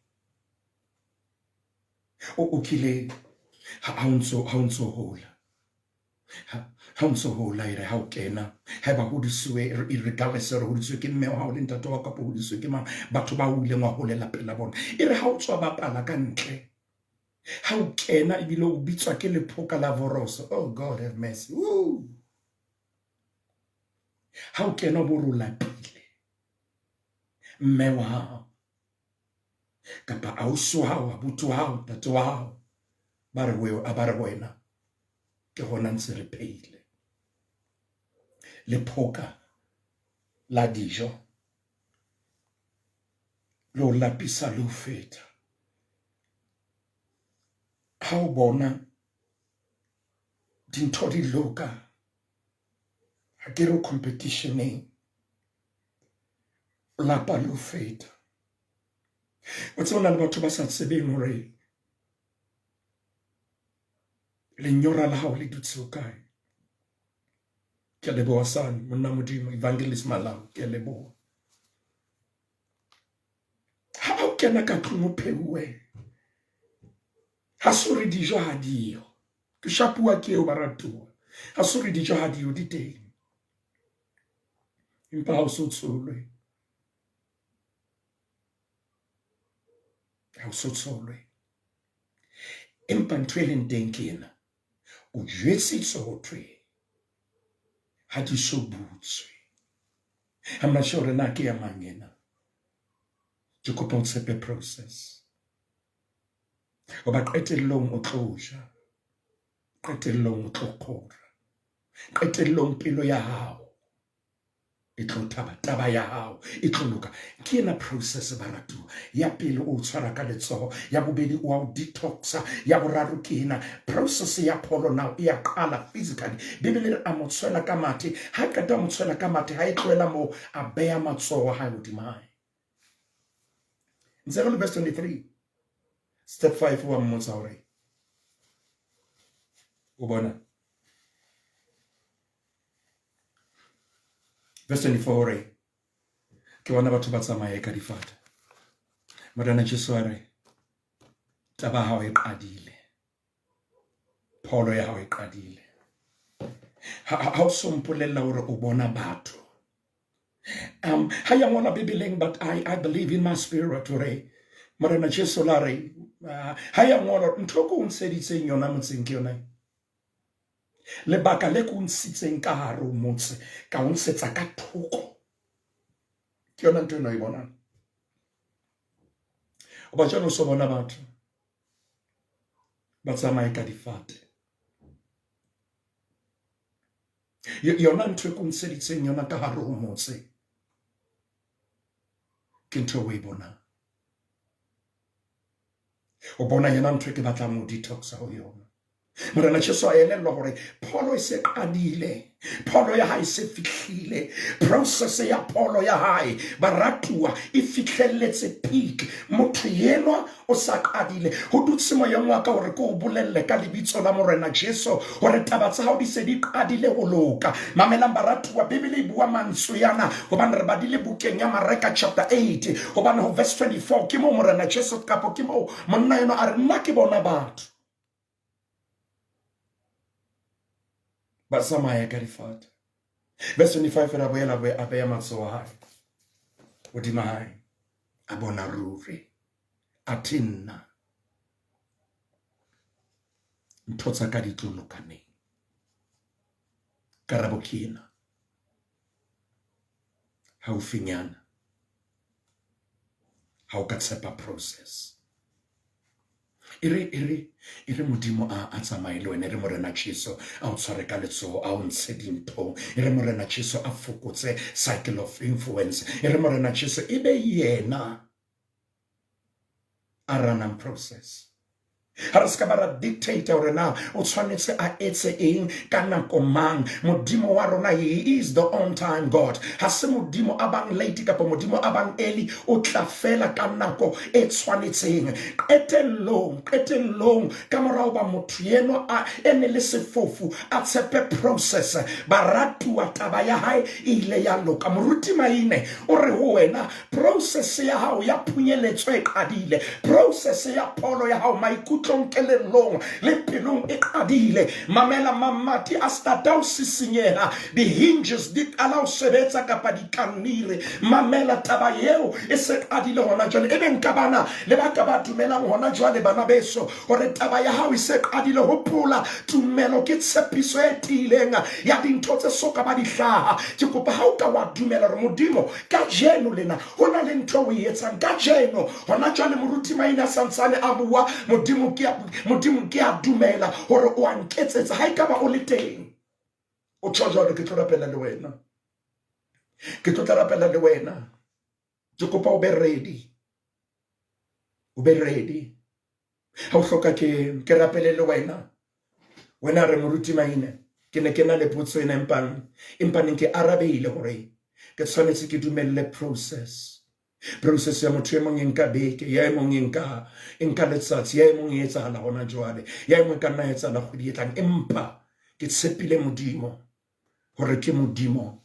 O kile ha o ntso ha o ntso hola, ha o ntso hola, e re ha o kena, haeba hodisiwe, regardless hore hodisiwe ke mme wa hao le ntate wa kapa hodisiwe ke mang, batho ba o ileng wa holela pela bona, e re ha o tswa bapala ka ntle, ha o kena ebile o bitswa ke lephoka la voroso. Oh God have mercy. Woo! Ha o kena o bo re o lapile, mme wa hao kapa ausi wa hao, abuti wa hao, ntate wa hao, ba re a ba re wena ke hona ntse re pheile lephoka la dijo le o lapisa le ho feta. Ha o bona dintho di loka, ha ke re competition-eng, o lapa le ho feta. O tseba, na le batho ba sa tsebeng hore lenyora la hao le dutse ho kae. Ke a leboha sane monna Modimo, Evangelist Malau, ke a leboha. Ha o kena ka tlung o pheuwe, ha se hore dijo ha diyo. Ke shapuwa ke eo baratuwa. Ha se hore dijo ha diyo, di teng. Empa ha o so tsholwe, ha o so tsholwe. Empa ntho e leng teng ke ena, O jwetsitswe ho thwe ha di so butswe. I'm not sure na ke ya mang ena. Ke kopa o tshepe process. Hoba qetellong o tlo ja. Qetellong o tlo kgora. Qetellong pelo ya hao e tlo thaba, taba ya hao e tlo loka. Ke ena process baratuwa. Ya pele o tshwara ka letsoho, ya bobedi o a o detoxa, ya boraro ke ena process ya pholo now e ya qala physically. Bibele re a mo tshwela ka mathe, ha qeta mo tshwela ka mathe, ha e tlohela moo a beya matsoho a hae hodima hae. Ntse re le verse 23 step 5 wa mmotsa hore o bona verse 24 hore ke bona batho ba tsamaye ka difata. Morena Jesu a re taba ya hao e qadile, pholo ya hao e qadile. Ha o so mpolella hore o bona batho. Ha ya ngolwa Bibeleng, but I believe in my spirit hore Morena Jesu la re ha ya ngolwa ntho ko o ntsheditseng yona motseng ke yona. Lebaka le ko ntshitseng ka hare ho motse, ka o ntshetsa ka thoko. Ke yona ntho eno e bonang. Hoba jwale o so bona batho ba tsamaye ka difate. Yona ntho e ko ntsheditseng yona ka hare ho motse ke ntho o e bonang. O bona yona ntho e ke batlang ho detoxa ho yona. Morena Jesu a elellwa hore pholo e se qadile, pholo ya hae e se fihlile, process ya pholo ya hae baratuwa e fihlelletse peak. Motho yenwa o sa qadile. Ho dutse moyeng wa ka hore ke o bolelle ka lebitso la Morena Jesu hore taba tsa hao di se di qadile ho loka. Mamelang baratuwa, Bibele e bua mantswe ana hobane re badile bukeng ya Mareka chapter 8, hobane ho verse 24 ke moo Morena Jesu kapo ke moo monna enwa a re nna ke bona batho ba tsamaya ka difate. Verse 25 ra boela a beya matsoho a hae hodima hae, a bona ruri, a the nna ntho tsa ka di tlo loka neng? Karabo ke ena, haufinyana ha o ka tshepa process. E re Modimo a tsamaye le wena, e re Morena Jesu a o tshware ka letsoho, a o ntshe dinthong, e re Morena Jesu a fokotse cycle of influence, e re Morena Jesu e be yena a runang process. Ha re se ka ba ra dictate hore na o tshwanetse a etse eng ka nako mang. Modimo wa rona, he is the on time God. Ha se Modimo a bang late kapa Modimo a bang early, o tla fela ka nako e tshwanetseng. Qetellong, qetellong ka morao ba motho eno a ene le sefofu a tshepe process, baratuwa taba ya hae e ile ya loka. Moruti Maine o re ho wena process ya hao ya phunyeletso e qadile, process ya pholo ya hao maikutlong, kelellong le pelong e qadile. Mamela, mamati a starta ho sisinyeha, di-hinges di qala ho sebetsa kapa dikanire. Mamela, taba eo e se qadile hona jwale. Ebe nka bana le ba ka ba dumelang hona jwale bana beso hore taba ya hao e se qadile. Hopola, tumelo ke tshepiso e tiileng ya dintho tse soka ba di hlaha. Ke kopa ha o ka wa dumela hore Modimo kajeno lena ho na le ntho o e etsang kajeno hona jwale. Moruti Maina santsane a bua, Modimo ke Modimo, ke a dumela hore o a nketsetsa. Ha ekaba o le teng o tjho jwalo, ke tlo rapela le wena, ke tlo tla rapela le wena. Ke kopa o be ready, o be ready. Ha o hloka ke rapele le wena, wena re Moruti Maine, ke ne ke na le potso ena, empa neng ke arabehile hore ke tshwanetse ke dumelle process. Process ya motho e mong e nka beke, ya e mong e nka letsatsi, ya e mong e etsahala hona jwale, ya e mong e ka nna etsahala kgwedi e tlang, empa ke tshepile Modimo hore ke Modimo.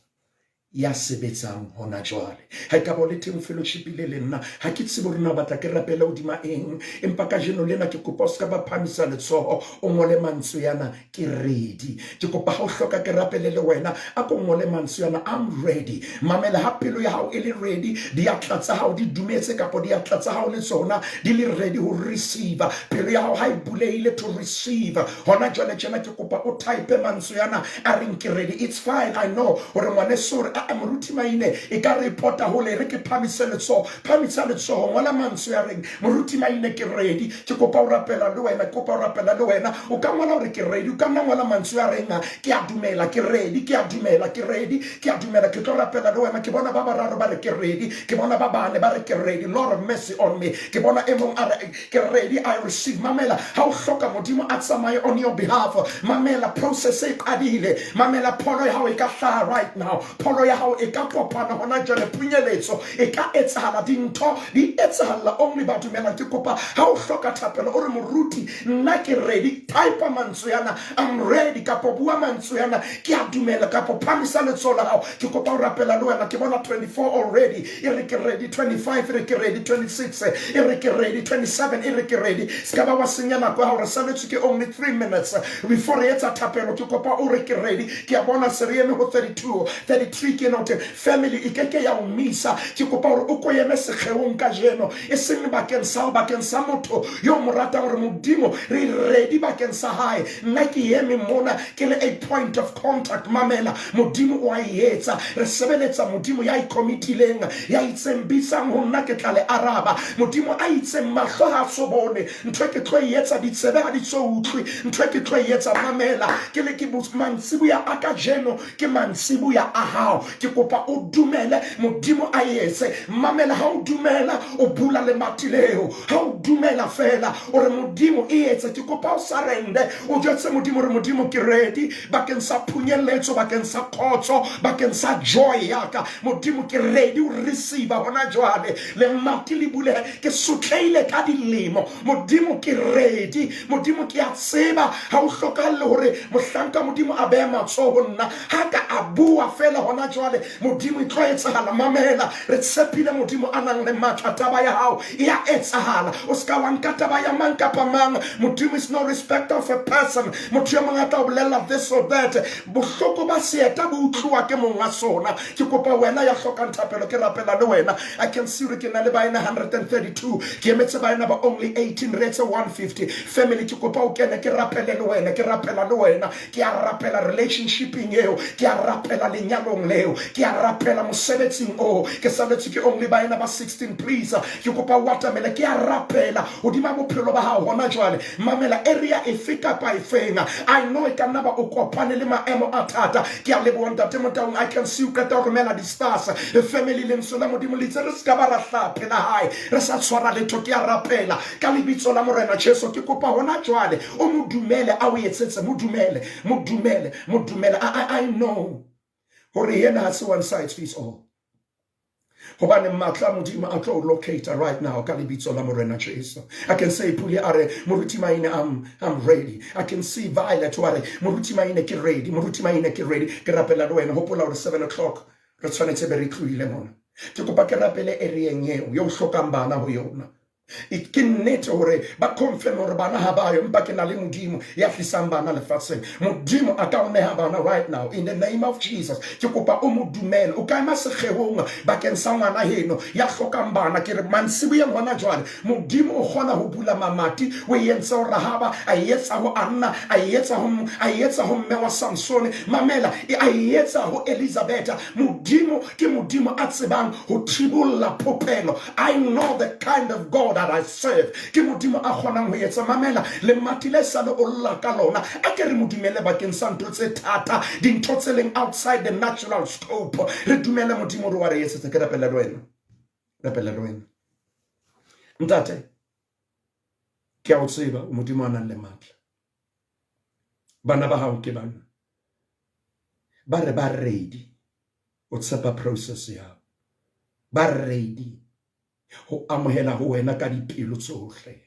Ya sebetsang hona jwale. Ha ekaba o le teng fellowship-ile le nna, ha ke tsebe hore na o batla ke rapele hodima eng, empa kajeno lena ke kopa o se ka ba phamisa letsoho, o ngole mantswe ana, ke ready. Ke kopa ha o hloka ke rapele le wena, a ko ngole mantswe ana, I'm ready. Mamela, ha pelo ya hao e le ready, diatla tsa hao di dumetse kapa diatla tsa hao le tsona di le ready ho receive. Pelo ya hao ha e bulehile to receive. Hona jwale tjena ke kopa o type mantswe ana a reng ke ready. It's fine, I know hore ngwaneso re a moruti Maine e ka re pota hole re ke phamise letsoho. Phamisa letsoho, ngola mantswe a reng moruti Maine ke ready. Ke kopa o rapela le wena, ke kopa o rapela le wena. O ka ngola hore ke ready, o ka nna ngola mantswe a reng ke a dumela ke ready, ke a dumela ke ready, ke a dumela ke tlo rapela le wena. Ke bona ba bararo ba re ke ready, ke bona ba bane ba re ke ready. Lord have mercy on me. Ke bona e mong a re ke ready, I receive. Mamela, ha o hloka Modimo a tsamaye on your behalf, mamela, process e qadile. Mamela, pholo ya hao e ka hlaha right now, pholo ya hao e ka kopana hona jwale, phunyeletso e ka etsahala, dintho di etsahalla only ba dumelang. Ke kopa ha o hloka thapelo o re moruti nna ke ready, type mantswe ana I'm ready, kapo bua mantswe ana ke a dumela, kapo phamisa letsoho la hao, ke kopa o rapela le wena. Ke bona 24 already e re ke ready, 25 e re ke ready, 26 e re ke ready, 27 e re ke ready. Se ka ba wa senya nako ya hao, re saletswe ke only 3 minutes before re etsa thapelo. Ke kopa o re ke ready. Ke a bona se re eme ho 32, 33. Ke note family e ke ke ya o misa. Ke kopa hore o ko eme sekgeong kajeno, e seng bakeng sa hao, bakeng sa motho yo mo ratang, hore Modimo re ready bakeng sa hae. Nna ke eme mona ke le a point of contact. Mamela, Modimo o a e etsa. Re sebeletsa Modimo ya icommittileng, ya itseng bitsang ho nna ke tla le araba, Modimo a itseng mahlo ha so bone ntho e ke tlo e etsa, ditsebe ha di so utlwe ntho e ke tlo e etsa. Mamela, ke le ke mantsiboya a kajeno ke mantsiboya a hao. Ke kopa o dumele Modimo a etse. Mamela, ha o dumela o bula lemati leo, ha o dumela fela o re Modimo e etse. Ke kopa o surrender, o jwetse Modimo re Modimo ke ready bakeng sa phunyeletso, bakeng sa kgotso, bakeng sa joy ya ka. Modimo ke ready o receive hona jwale, lemati le bulehe, ke sotleile ka dilemo. Modimo ke ready. Modimo ke a tseba ha o hlokahalle hore mohlanka Modimo a behe matsoho nna, ha ka a bua fela hona jwale Modimo e tlo etsahala. Mamela, re tshepile Modimo a nang le matla. Taba ya hao e ya etsahala, o se ka wa nka taba ya mang kapa mang. Modimo is no respect of a person. Motho e mong a tla o bolella this or that, bohloko ba seeta bo utluwa ke monga sona. Ke kopa wena ya hlokang thapelo, ke rapela le wena. I can see hore ke na le baena 132, ke emetse baena ba only 18, re etse 150. Family, ke kopa o kene, ke rapele le wena, ke rapela le wena. Ke a rapela relationshipeng eo, ke a rapela lenyalong leo, ke a rapela mosebetsing o. Ke saletswe ke only baena ba 16. Please, ke kopa o atamele, ke a rapela hodima bophelo ba hao hona jwale. Mamela, area efe kapa efeng, I know e ka nna ba o kopane le maemo a thata. Ke a leboha ntate Motaung, I can see o qeta ho romela di-stars. Family, lentswe la Modimo le itse re se ka ba ra hlaha pela hae re sa tshwara letho. Ke a rapela ka lebitso la Morena Jesu, ke kopa hona jwale o mo dumele a o etsetse. Mo dumele, mo dumele, mo dumele. I know hore yena ha se one size fits all, hobane matla a Modimo a tlo o locate right now ka lebitso la Morena Jesu. I can say Pule a re moruti Maine I'm ready. I can see Violet wa re moruti Maine ke ready, moruti Maine ke ready. Ke rapela le wena. Hopola hore 7 o'clock re tshwanetse be re tlohile mona. Ke kopa ke rapele areeng eo yo o hlokang bana ho yona. Ke nnete hore ba confirm hore bana ha ba yo, empa ke na le Modimo ya tlisang bana lefatsheng. Modimo a ka o neha bana right now in the name of Jesus. Ke kopa o mo dumele, o ka ema sekgeong bakeng sa ngwana heno ya hlokang bana. Ke re mantsiboyeng hona jwale Modimo o kgona ho bula mamati. O e entse ho Rahaba, a e etsa ho Anna, a e etsa ho a e etsa ho mme wa Samsone. Mamela, a e etsa ho Elizabetha. Modimo ke Modimo a tsebang ho thibolla popelo. I know the kind of God that I serve. Ke Modimo a kgonang ho etsa. Mamela, lemati le sa le o lla ka lona, a ke re mo dumele bakeng sa ntho tse thata, dintho tse leng outside the natural scope. Re dumele Modimo re wa re etsetsa. Ke rapela le wena, rapela le wena. Ntate, ke a o tseba o Modimo a nang le matla. Bana ba hao ke bana ba re ba ready o tshepa process ya hao, ba ready ho amohela ho wena ka dipelo tsohle.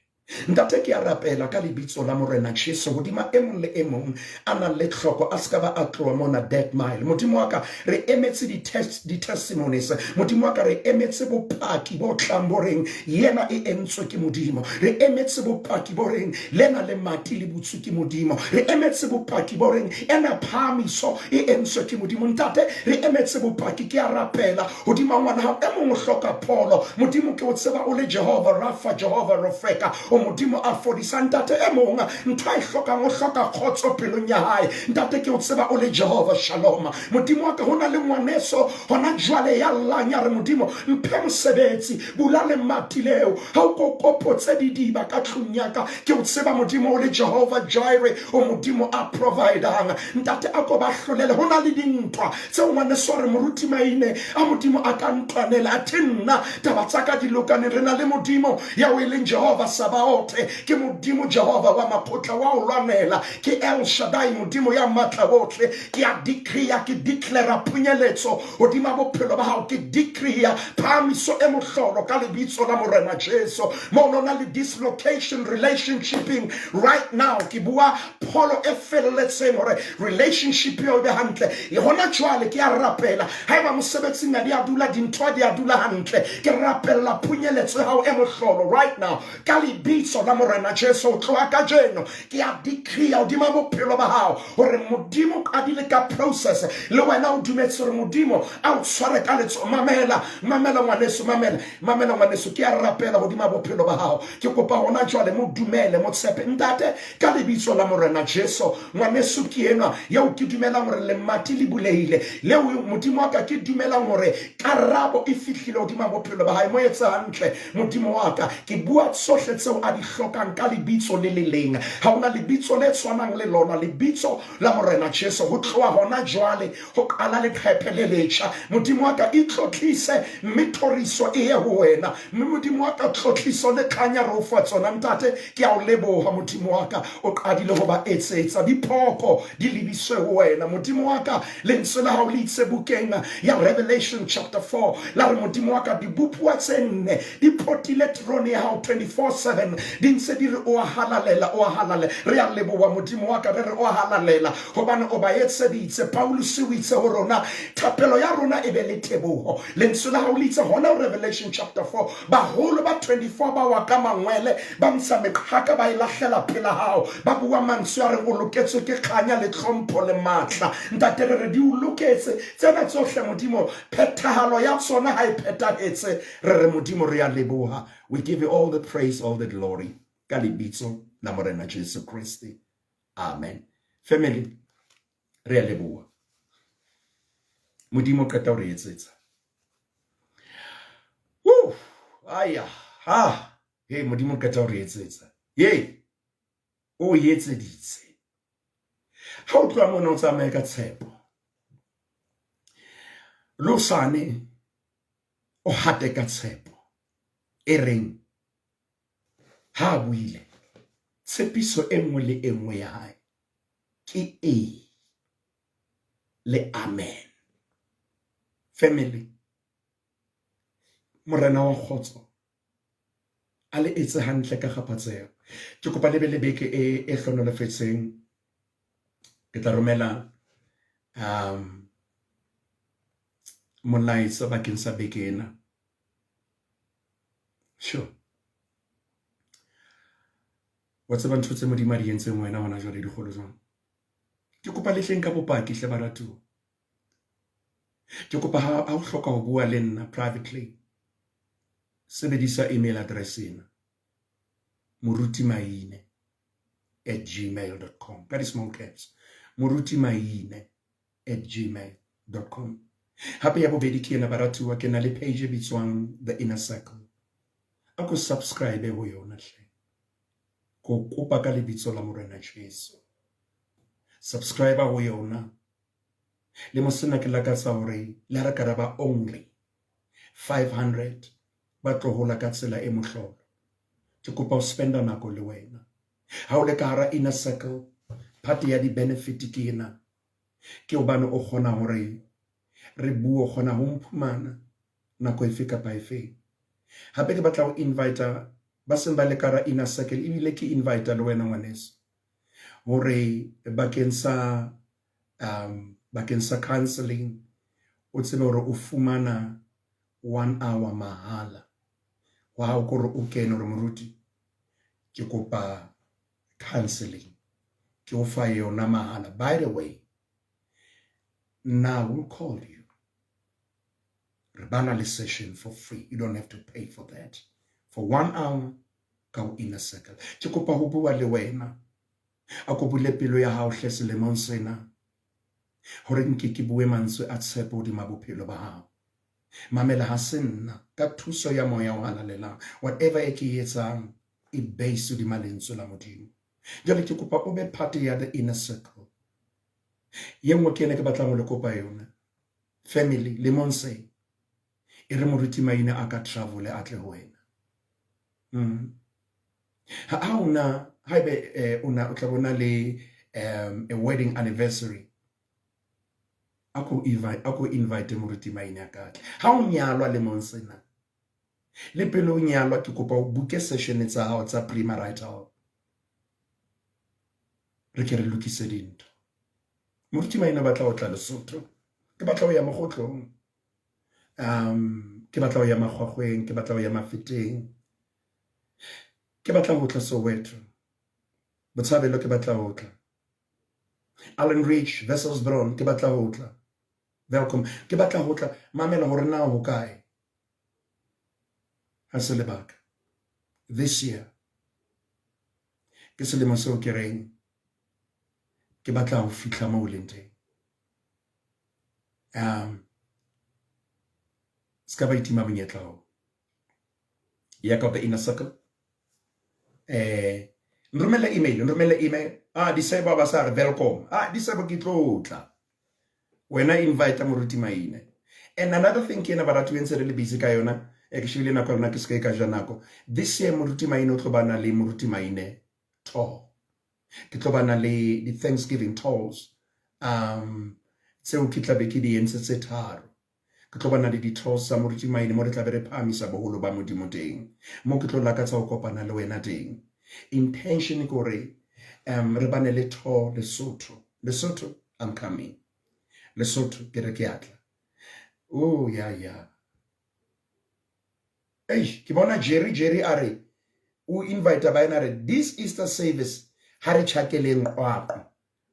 Ntate, ke a rapela ka lebitso la Morena Jesu hodima e mong le e mong a nang le tlhoko, a se ka ba a tloha mona dead mile. Modimo wa ka, re emetse di-testimonies. Modimo wa ka, re emetse bopaki bo tlang bo reng yena e entswe ke Modimo. Re emetse bopaki bo reng lena le mati le butswe ke Modimo. Re emetse bopaki bo reng ena phahamiso e entswe ke Modimo. Ntate, re emetse bopaki. Ke a rapela hodima ngwana hao e mong o hloka pholo. Modimo, ke o tseba o le Jehova Rafa, Jehova Rofeka, o Modimo a fodisang. Ntate, e mong ntho a e hlokang, o hloka kgotso pelong ya hae. Ntate, ke o tseba o le Jehova Shalom. Modimo wa ka, ho na le ngwaneso hona jwale ya llang ya re, Modimo mphe mosebetsi, bula lemati leo, ha o ko kopotse didiba ka tlung ya ka. Ke o tseba Modimo o le Jehova Jireh, o Modimo a providang. Ntate, a ko ba hlolele. Ho na le dintwa tseo ngwaneso a re, moruti Maine, a Modimo a ka ntwanela, athe nna taba tsa ka di lokaneng. Re na le Modimo ya o e leng Jehova Sabaothe, ke Modimo Jehova wa makgotla wa o lwanela, ke El Shaddai, Modimo ya matla otlhe. Ke a decree, ke declare phunyeletso hodima bophelo ba hao, ke decree phahamiso e mohlolo ka lebitso la Morena Jesu. Mo no na le dislocation relationshiping right now, ke bua pholo e felletseng hore relationship eo e be hantle e hona jwale. Ke a rapela, haeba mosebetsing a di a dula, dintho di a dula hantle, ke rapella phunyeletso ya hao e mohlolo right now ka lebitso la Morena Jesu. O tloha kajeno, ke a decree hodima bophelo ba hao hore Modimo qadile ka process le wena, o dumetse hore Modimo a o tshware ka letsoho. Mamela, mamela ngwaneso, mamela, mamela ngwaneso. Ke a rapela hodima bophelo ba hao, ke kopa hona jwale mo dumele, mo tshepe. Ntate, ka lebitso la Morena Jesu, ngwaneso ke enwa eo ke dumelang hore lemati le bulehile leo. Modimo wa ka, ke dumelang hore karabo e fihlile hodima bophelo ba hae. Mo etse hantle, Modimo wa ka. Ke bua tsohle tseo a di hlokang ka lebitso le le leng. Ha hona lebitso le tshwanang le lona, lebitso la Morena Jesu. Ho tloha hona jwale ho qala leqhephe le letjha. Modimo wa ka, itlotlise mme thoriso e ye ho wena. Mme Modimo wa ka, tlotliso le kganya re o fa tsona. Ntate, ke a o leboha. Modimo wa ka, o qadile ho ba etsetsa, diphoko di lebiswe ho wena. Modimo wa ka, lentswe la hao le itse bukeng ya Revelation chapter 4, la re, Modimo wa ka, dibopuwa tse nne di potile terone ya hao 24/7, di ntse di re o a halalela, o a halalela. Re a leboha, Modimo wa ka, re re o a halalela hobane o ba etseditse. Paulus o itse ho rona, thapelo ya rona e be le teboho. Lentswe la hao le itse hona ho Revelation chapter 4, baholo ba 24 ba wa ka mangwele, ba ntsha meqhaka, ba e lahlela pela hao, ba bua mantswe a reng o loketswe ke kganya le tlhompho le matla. Ntate, re re di o loketse tsena tsohle. Modimo, phethahalo ya tsona ha e phethahetse, re re Modimo re a leboha. We give you all the praise, all the glory, ka lebitso la Morena Jesu Kriste, amen. Family, re a leboha. Modimo qeta ho re etsetsa. Woo! Aya, ha hey, Modimo qeta ho re etsetsa. Hey, o etseditse. Ha o tloha mona, o tsamaye ka tshepo. Le hosane o hate ka tshepo e reng ha a buile, tshepiso e nngwe le e nngwe ya hae ke ee le amen. Family, Morena wa kgotso a le etse hantle ka kgaphatseho. Ke kopa le be le beke e e hlonolofetseng. Ke tla romela molaetsa bakeng sa beke ena. Sure, wa tseba ntho tse Modimo a di entseng wena hona jwale di kgolo jwang. Ke kopa le tleng ka bopaki hle, baratuwa. Ke kopa ha o hloka ho bua le nna privately, sebedisa email address ena, morutimaine@gmail.com, ka di-small caps, morutimaine@gmail.com. Hape ya bobedi ke ena, baratuwa, ke na le page e bitswang The Inner Circle. A ko subscribe ho yona hle, ko kopa ka lebitso la Morena Jesu, subscribe ho yona. Le mo sena ke lakatsa hore le ha re ka ra ba only 500 ba tlo hola ka tsela e mohlolo. Ke kopa ho spenda nako le wena ha o le ka hara Inner Circle. Part ya di-benefit ke ena, ke hobane o kgona hore re bue, o kgona ho mphumana nako efe kapa efeng. Hape ke batla ho invita. Ba seng ba le ka inner circle, ebile ke invite le wena ngwaneso hore bakeng sa counseling, o tsebe hore o fumana one hour mahala wa hao, kore o kene hore, "Moruti, ke kopa counseling," ke o fa yona mahala. By the way, now we'll call you, re bana le session for free. You don't have to pay for that, for one hour ka ho inner circle. Ke kopa ho bua le wena. A ko bule pelo ya hao hle selemong sena, hore nke ke bue mantswe a tshepo hodima bophelo ba hao. Mamela, ha se nna, ka thuso ya Moya o Halalelang, whatever e ke e etsang e base hodima lentswe la Modimo. Jwale ke kopa o be part ya the inner circle. Ye nngwe ke ene ke batlang ho le kopa yona, family. Lemong se e re Moruti Maine a ka travel, a tle ho wena. Ha una haebe una o tla bona le a wedding anniversary, ako invite Moruti Maine a ka tle. Ha o nyalwa lemong sena, le pele o nyalwa, ke kopa o book session tsa hao tsa premarital, re ke re lokise dintho. Moruti Maine batla ho tla Lesotho, ke batla ho ya Mokgotlong, ke batla ho ya Makgwakgweng, ke batla ho ya Mafeteng, ke batla ho tla Soweto, Botshabelo, ke batla ho tla Allanridge, Wesselsbron, ke batla ho tla Welkom, ke batla ho tla. Mamela hore na ho kae ha se lebaka. This year ke selemo seo ke reng ke batla ho fihla moo leng teng. Se ka ba itima monyetla oo ya ka the inner circle. Nromelle email, nromelle email. Ah, Disebo ba sa re welcome. Ah, Disebo, ke tlotla wena, invite Moruti Maine. And another thing ke ena, baratu, ntse re le busy ka yona e ke shebile nako ya rona, ke se ka ja nako. This year Moruti Maine o tlo bana le Moruti Maine tour. Ke tlo bana le di Thanksgiving tours tseo ke tla be ke di entse tse tharo. Ke tlo bana le di-tours tsa Moruti Maine mo re tla be re phahamisa boholo ba Modimo teng, mo ke tlo lakatsa ho kopana le wena teng. Intention ke hore re bane le tour Lesotho. Lesotho, I'm coming. Lesotho, ke re ke atla. Oh yeah. Eish, ke bona Jerry. Jerry a re o invite ba ena, re this Easter service ha re tjhakeleng Qwaqwa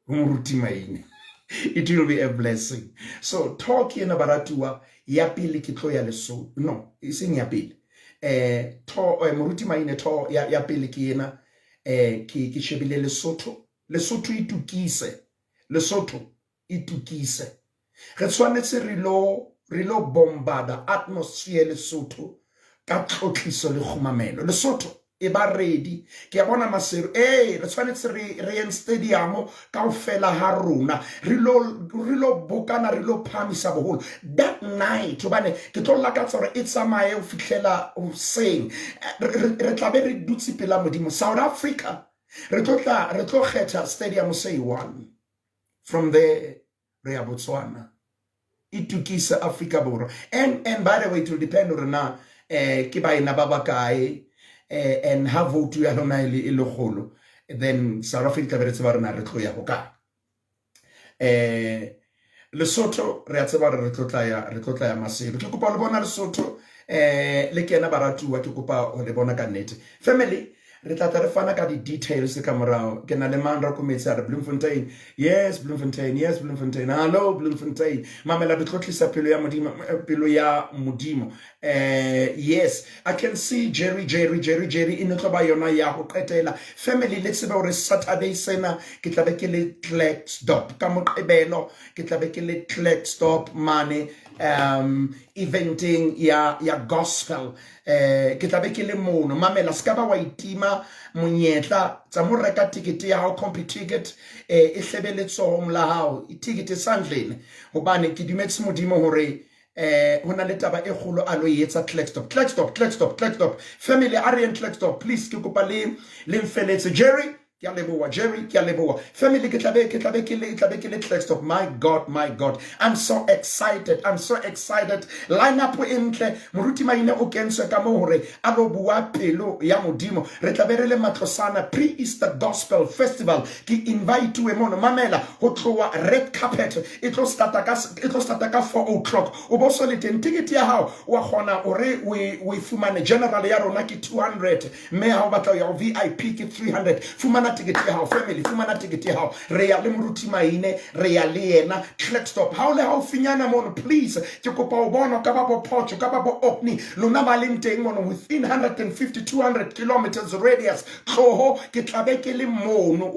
ho Moruti Maine. It will be a blessing. So talk ena, baratuwa, ya pele ke tlo ya Lesotho, no, e seng ya pele, to Moruti Maine to ya pele ke ena. Ke shebile Lesotho. Lesotho, itukise. Lesotho, itukise. Re tshwanetse re lo bombarda atmosphere Lesotho ka tlotliso le kgumamelo. Lesotho, e ba ready. Ke a bona Maseru. Ee, re tshwanetse re yeng stadium kaofela ha rona, re lo bokana, re lo phahamisa boholo that night, hobane ke tlo lakatsa hore e tsamaye ho fihlela hoseng. Re tla be re dutse pela Modimo. South Africa, re tlo tla, re tlo kgetha stadium se one. From there re ya Botswana. Itukise, Africa Borwa. And by the way, it will depend hore na ke baena ba bakae, and ha vote ya lona e le kgolo, then South Africa be re tseba rena re tlo ya ho kae. Lesotho, re a tseba re tlo tla ya Maseru. Ke kopa le bona Lesotho, le kena, baratuwa, ke kopa ho le bona ka nnete. Family, re tla tla re fana ka di-details ka morao. Ke na le mang Rakometse a re Bloemfontein. Yes, Bloemfontein. Yes, Bloemfontein. Hallo, Bloemfontein. Mamela, re tlo tlisa pelo ya Modimo, pelo ya Modimo. Yes, I can see Jerry, Jerry, Jerry, Jerry. E ne tlo ba yona ya ho qetela. Family, le tsebe hore Saturday sena ke tla be ke le Klerksdorp. Ka Moqebelo ke tla be ke le Klerksdorp mane eventeng ya gospel. Ke tla be ke le mono. Mamela, se ka ba wa itima monyetla tsa mo reka ticket ya hao, Computicket e hlebe letsohong la hao, ticket e sandleng, hobane ke dumetse Modimo hore ho na le taba e kgolo a lo etsa Klerksdorp, Klerksdorp, Klerksdorp, Klerksdorp. Family, a re yeng Klerksdorp, please. Ke kopa le mfeletse, Jerry. Ke a leboha Jerry, ke a leboha family. Ke tlabe ke le Klerksdorp. My God, my God, I'm so excited, I'm so excited. Line up e ntle. Moruti Maine o kentswe ka mo hore a lo bua pelo ya Modimo. Re tlabe re le Matlosana Pre-Easter Gospel Festival. Ke inviteuwe mono. Mamela, ho tloha red carpet e tlo starta ka 4 o'clock, o bo so le teng. Ticket ya hao wa kgona hore o e fumane. General ya rona ke 200, mme ha o batla ho ya ho VIP ke 300. Fumana ticket ya hao, family, fumana ticket ya hao. Re ya le Moruti Maine, re ya le yena Klerksdorp. Ha o le haufinyana mono, please, ke kopa o bona ka ba bo Potch, ka ba bo Orkney, lona ba leng teng mono within 150 200 kilometers radius, tloho, ke tlabe ke le mono.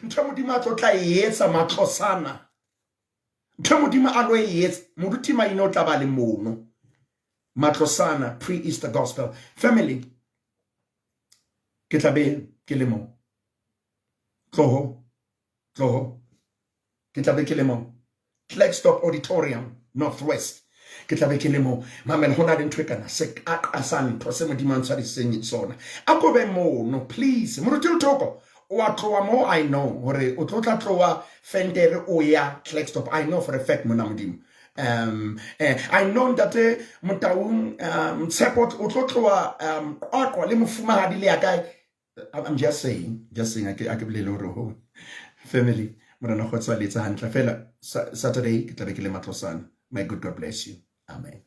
Ntho Modimo a tlo tla e etsa Matlosana, ntho Modimo a lo e etsa, Moruti Maine o tla ba le mono Matlosana Pre-Easter Gospel. Family, ke tla be ke le mo. Tloho, tloho, ke tla be ke le mo Klerksdorp Auditorium, Northwest. Ke tla be ke le mo. Mamela, ho na le ntho e kana se qaqa ntho se Modimo a ntshwariseng sona. A ko be mono, please. Moruti Lethoko o a tloha mo. I know hore o tlo tla tloha Fentere o ya Klerksdorp. I know for a fact, mona Modimo. I know ntate Motaung, Tshepo o tlo tloha Qwaqwa le mofumahadi le ya kae. I'm just saying, just saying, a ke bolele hore ho family. Morena kgotso a letse hantle fela. Saturday ke tla be ke le Matlosana. My good God bless you. Amen.